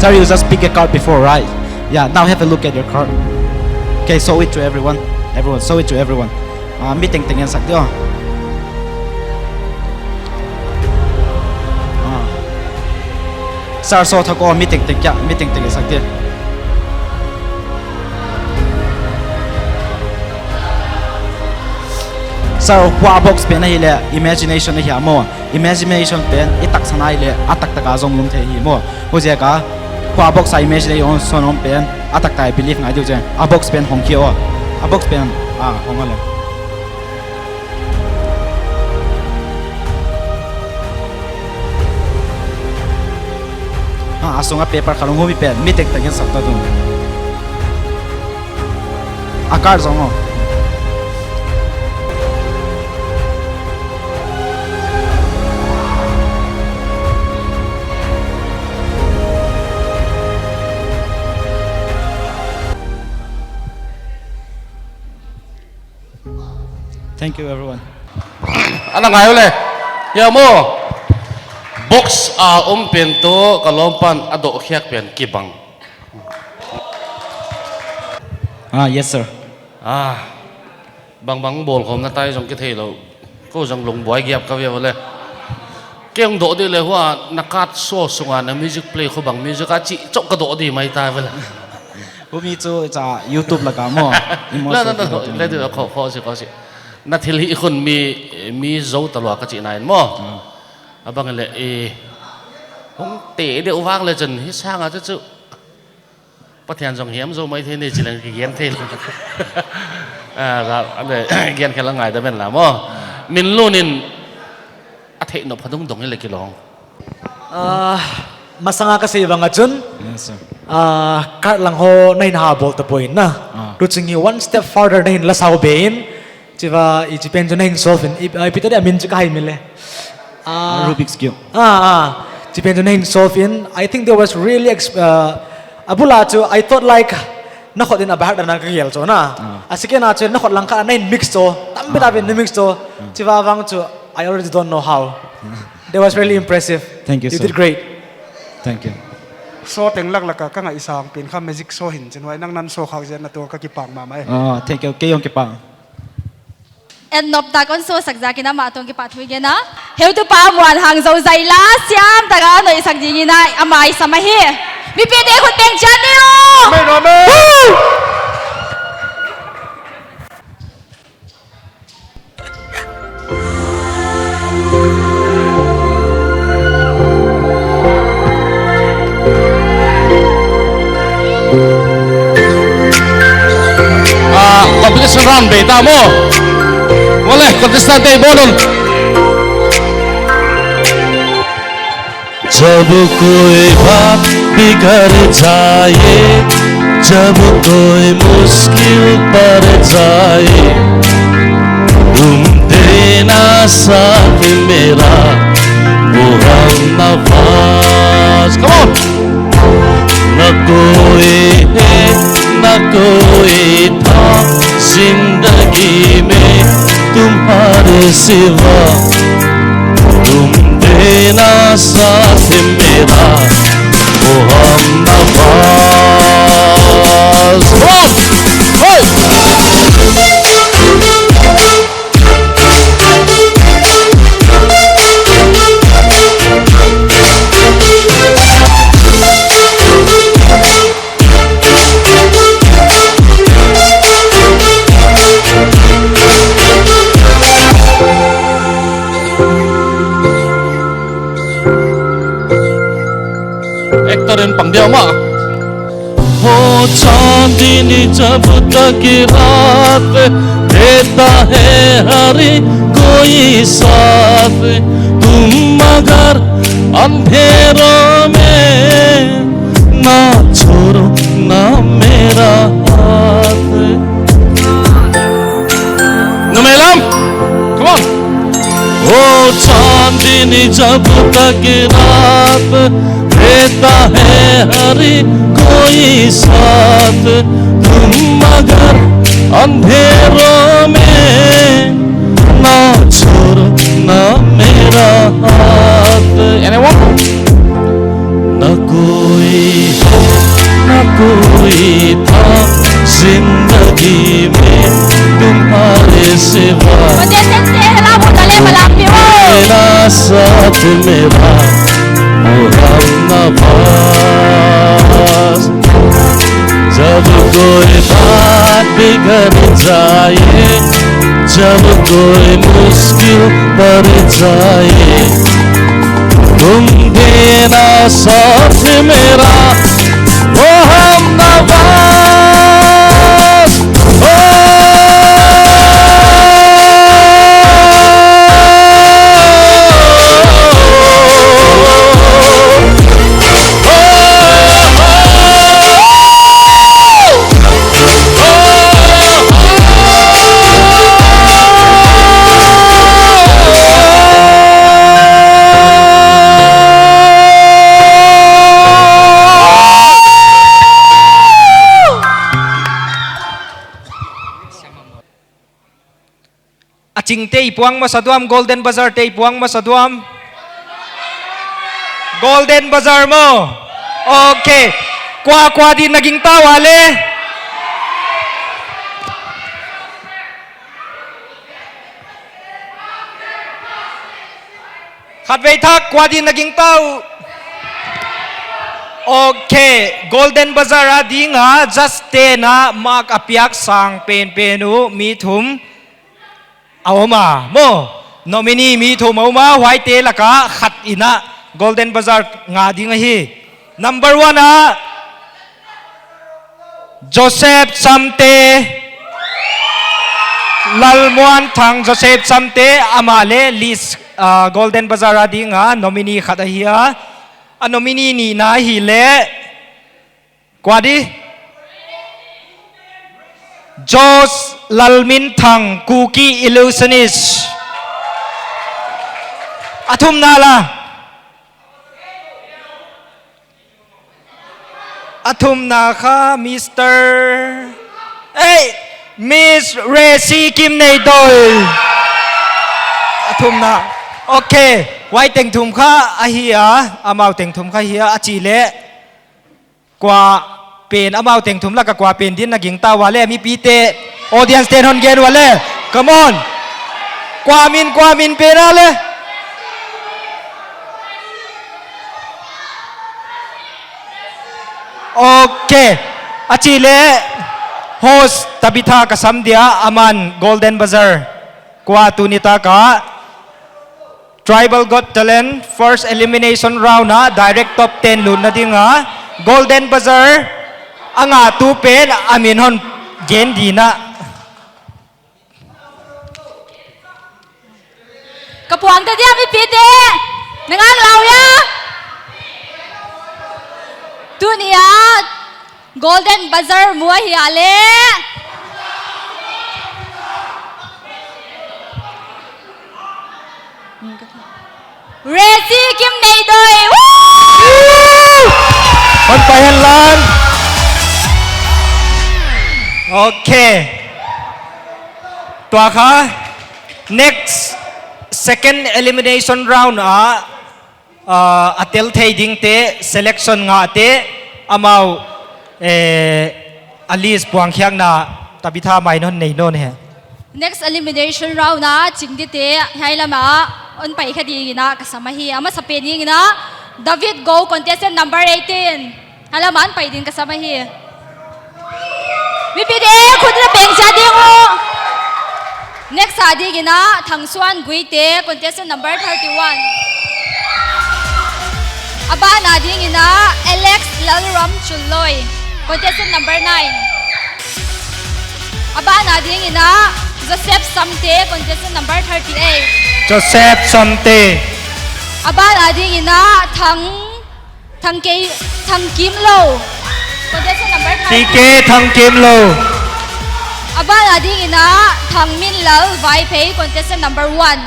Sir, you just pick a card before, right? Yeah, now have a look at your card. Okay, show it to everyone. Everyone, show it to everyone. Ah, mi tengteng en sak di aw. Ah. Sir, show thak aw, mi tengteng kia, mi tengteng en sak di. Sir, huai box pen ahihleh imagination ahi a maw. Imagination pen i taksa nai leh a taktak a zong lum thei hi maw. Huaiziak a huai box a imagination om pen a taktak a believe ngai di uh zen. A box pen hong khia aw. A box pen, ah, hong a le. Ah, a sung a paper khat hong humi pen mi tengteng en sak ta di. A card zong aw. Thank you, everyone. Ana ngai ule. Ya mo. Box a om pen toh ka lawm pan a doh khiak pen kibang. Ah, yes, sir. Ah, bangbang bawl khawm na tai zong kithei lou. Kou zong lungbuai giap ka ve ule. Kei hong doh di le hua na card show sunga na music play khawng bang music a chih chauh ka doh di mai ta ule. Humi chu cha YouTube laka maw. I maw la, so la, la, kidot la, ni. La, la, kho, kho si, kho si. Na thil hih khun mi, mi zou ta lua ka chihna in maw. Hmm. A bang le, eh, hong te deuh vang le chun hi sanga chu chu. Pathian zong hiam zou mai thei ni chi leng kigen thei lou. Ah, ga, a le, gen khel a ngaidam en la maw. Min lun in a theih nop phadung dong i le kilawng. Ah, masanga ka sei bang a chun. Yes, sir. Ah, card lang ho na hin ha bawl ta poi na. Ah. Tu ching hi one step further na hin la sau be in. Chiva, i chi pen chu na hin solve in. I, ah, i pi ta di a min chu ka hai mi le. Ah, Rubik's Cube. Ah, ah. Chi pen chu na hin solve in. I think there was really exp-, ah, a bul a chu, I thought like, na khut in a bahak dan a ka gel chu na. Ah. A second a chu, na khut lang khat na hin mix chu. Tampi ta pen na mix chu. Ah. Chiva vang chu, I already don't know how. That was really impressive. Thank you, sir. You did great. Thank you. Show teng laklak a ka ngaihsang pen kha magic show hi'n chin huai nang nan show khak zen na tuang ka kipak mahmah e. Ah, thank you. Kei hong kipak. En nop tak hon show sak ziakin amah tawh kipahthu i gen a. Heutupa Muanhang Zouzai la siam tak a hon hoih sak dingin a, amah i sam ahi. Mipite khut beng chiat ni aw. Amen, amen. Woo! Ah, competition round bei ta maw. Wale, contestant te bawl un. जब कोई बात बिगड़ जाए, जब कोई मुश्किल पड़ जाए, तुम देना साथ मेरा, वो हम नवाज। Come on! न कोई है, न कोई था जिंदगी में तुम्हारे सिवा, तुम देना साथ मेरा, वो हम Nawaz. Come on! Hey! Actor in pang dia ma. वो चांदनी जब तक रात देता है हर कोई साथ, तुम मगर अंधेरों में ना छोड़ो ना मेरा हाथ। Numei lam. Come on. वो चांदनी जब तक रात देता है हर कोई साथ, तुम मगर अंधेरों में ना छोड़ो ना मेरा हाथ। Anyone? ना कोई सिवा। Contestant te hela bu tale malam pi wo. तेरा साथ मेरा वो हमनवाज। जब कोई बात बिगड़ जाए, जब कोई मुश्किल पड़ जाए, तुम देना साथ मेरा वो हमनवाज। ओ, A Ching te i puang masa diam, Golden Bazar te i puang masa diam. Golden Bazar maw. Okay. Kua, kua din na gingta ua le? Khatvei thak, kua din na gingta uh? Okay. Golden Bazar a ding a, just te na mark a piak sang penpen uh mi thum a om a maw. Nominee mi thum a om a, huaite laka khat in a Golden Bazar ngah ding ahi. Number one a Joseph Samte, Lalmuanthang Joseph Samte, amah le list, ah, Golden Bazar a ding a nominee khat ahi a. A nominee nihna ahihleh, kua di? Jos Lalminthang, Kuki Illusionist. A thumna la? A thumna kha Mister, ei, Miss Resi Kimneidoi. A thumna. Okay, huai teng thum kha ahi a, amau teng thum kha ahi a, a chih leh. Kua pen, amau teng thum laka kua pen din na gingta ua le, mipite, audience ten hon gen ua le. Come on. Kua min, kua min pen a le? Okay. A chih leh host Tabitha ka sam dia, aman Golden Bazar kua tuni taka Tribal Got Talent first elimination round a direct top ten lutna dinga Golden Bazar a ngahtu pen a min hon gen ding a. Ka puang ta dia mipite. Na ngak lau ia. Tuni a Golden Bazar mu ahi a le. Resi Kimneidoi. Woo! Hon pai hen lan. Okay. Tua kha next second elimination round a, ah, a tel thei dingte, selection ngahte, amau, eh, a list puangkhiakna Tabitha mai non nei non he. Next elimination round a chingdite hiai lama hon pai kha dingin a ka sam ahi. A masapen dingin a David Go, contestant number eighteen. Hiai lama hon pai dingin ka sam ahi. Mipite khut na peng sia ding uh. Next a dingin a Thangsuan Guite, contestant number thirty-one. A ban a dingin a Alex Lalramchunloi, contestant number nine. A ban a dingin a Joseph Samte, contestant number thirty-eight. Joseph Samte. A ban a dingin a Thang Thangkei, Thangkimlou, contestant number thirty. T K Thangkimlou. A ban a dingin a Thangminlal Vaiphei, contestant number one.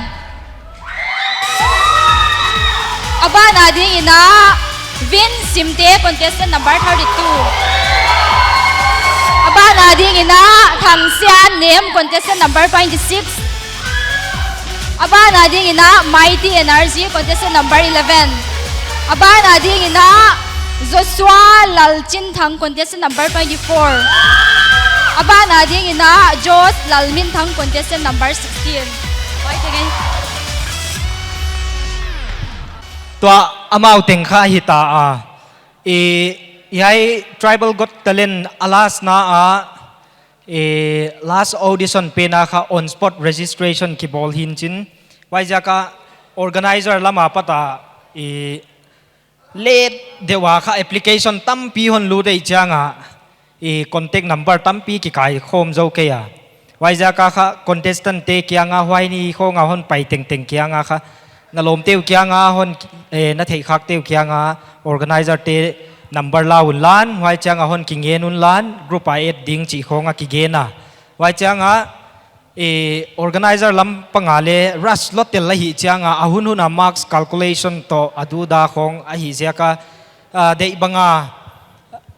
A ban a dingin a Vin Simte, contestant number thirty-two. A ban a dingin a Thangsian Nem, contestant number twenty-six. A ban a dingin a Mighty Energy, contestant number eleven. A ban a dingin a Joshua Lalchinthang, contestant number twenty-four. A ban a dingin a Josh Lalminthang, contestant number sixteen. Huai teng e. Tua amau teng kha hita a. I, hiai Tribal Got Talent a last na a, i, last audition pen a kha on spot registration kibawl hi'n chin. Huaiziak a organizer lam apat a, i, late deuh a kha application tampi hon lut ei chiang a, i, contact number tampi kikai khawm zou kei a. Huaiziak a kha contestant te kiang a huai ni khawng a hon pai tengteng kiang a kha, na lawmte uh kiang a hon, eh, na theihkhakte uh kiang a organizer te number la un lan, huai chiang a hon kingen un lan, group a add ding chih khawng a kigen a. Huai chiang a, eh, organizer lam pang a leh rush lua tel ahih chiang a, a hunhun a marks calculation toh a duda khawng ahih ziak a, ah, deih bang a,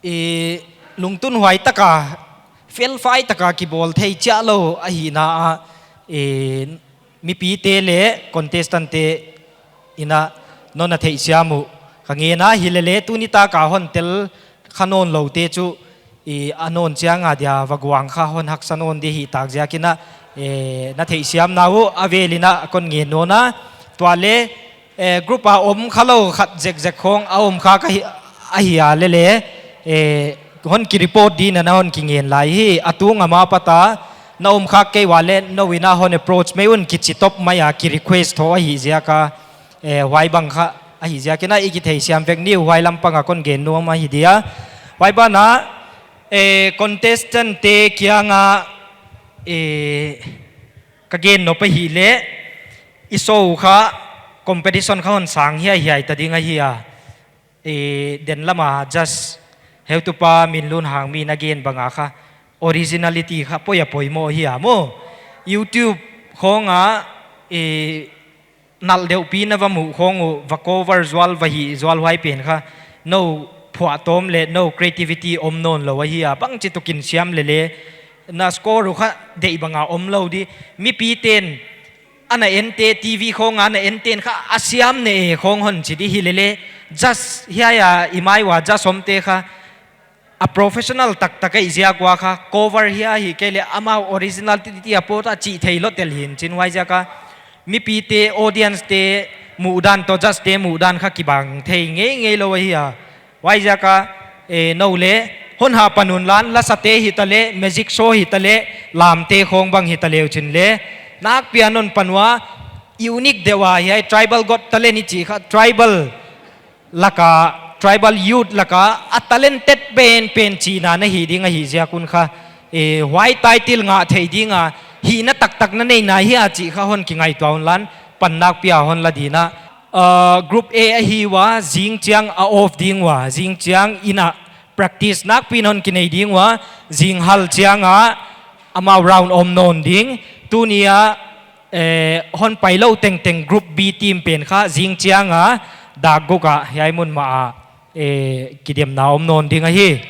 eh, lungtunhuai tak a, felfai tak a kibawl thei chiah lou ahihna a, eh, mipite leh contestant te in a non a theihsiam uh ka ngen a, hilele tuni tak a hon tel kha nawn loute chu, i, a nawn chiang a dia va guang kha hon haksa nawn di hi tak ziak in a, eh, na theihsiamna uh a vel in a kon ngen nawn a. Tua leh, eh, group a om kha lou khat zekzek khawng a om kha ka hi, ahih a lele, eh, hon ki report di in a na hon kingen lai hi. A tung a ma pat a na om khak kei ua leh nou in a hon approach mai un kichi top mai a ki request tho ahih ziak a, eh, huai bang kha ahih ziak in a i kitheisiam vek ni uh, huai lam pang a kon gen nuam ahi dia. Huai ban a, eh, contestant te kiang a, eh, ka gen nop ahih leh, i show kha competition kha hon sang hiaihiai ta ding ahi a. Eh, den lam a judge heutupa Minlun Hangmi in a gen bang a kha originality kha poi a poimoh hi a maw. YouTube khawng a, eh, nalh deuh pi na va muh khawng uh va cover zual va hih zual huai pen kha nou phuahtawm leh nou creativity om nawn lou ahi a, bangchituk in siam lele na score uh kha deih bang a om lou di. Mipite'n ana ente, TV khawng a ana ente'n kha a siam ne e khawng hon chi di, hilele judge hiai a i mai ua judge omte kha a professional taktak ahih ziak ua kha cover hia hi kei leh amau originality a pawt a chih thei lua tel hi'n chin, huaiziak a mipite, audience te muhdan toh judge te muhdan kha kibang thei ngeingei lou ahi a. Huaiziak a, eh, nou leh hon hahpan un lan, lasate hita leh, magic show hita leh, lamte khawng bang hita leh uh chin leh nakpi a non pan ua, unique deuh a hiai Tribal Got Talent i chih kha tribal lak a, tribal youth lak a a talented penpen chihna na hi ding ahih ziak un kha, eh, huai title ngah theih ding a hihna taktak na neihna hia chih kha hon kingaihtuah un lan, pan nakpi a hon la di in a. Ah, group A ahi ua, zing chiang a off ding ua, zing chiang in a practice nakpi in hon kinei ding ua, zing hal chiang a amau round om nawn ding. Tuni a, eh, hon pai lou tengteng group B team pen kha zing chiang a dak guk a hiai mun mah a, eh, kidemna om nawn ding ahi.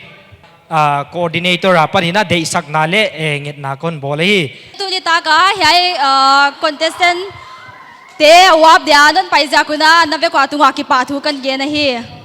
Ah, coordinator apan in a deihsakna leh, eh, ngetna kon bawl ahi. Tuni tak a hiai, ah, contestant te warm up dia non pai ziak un a na vek ua tung ua kipahthu kan gen ahi.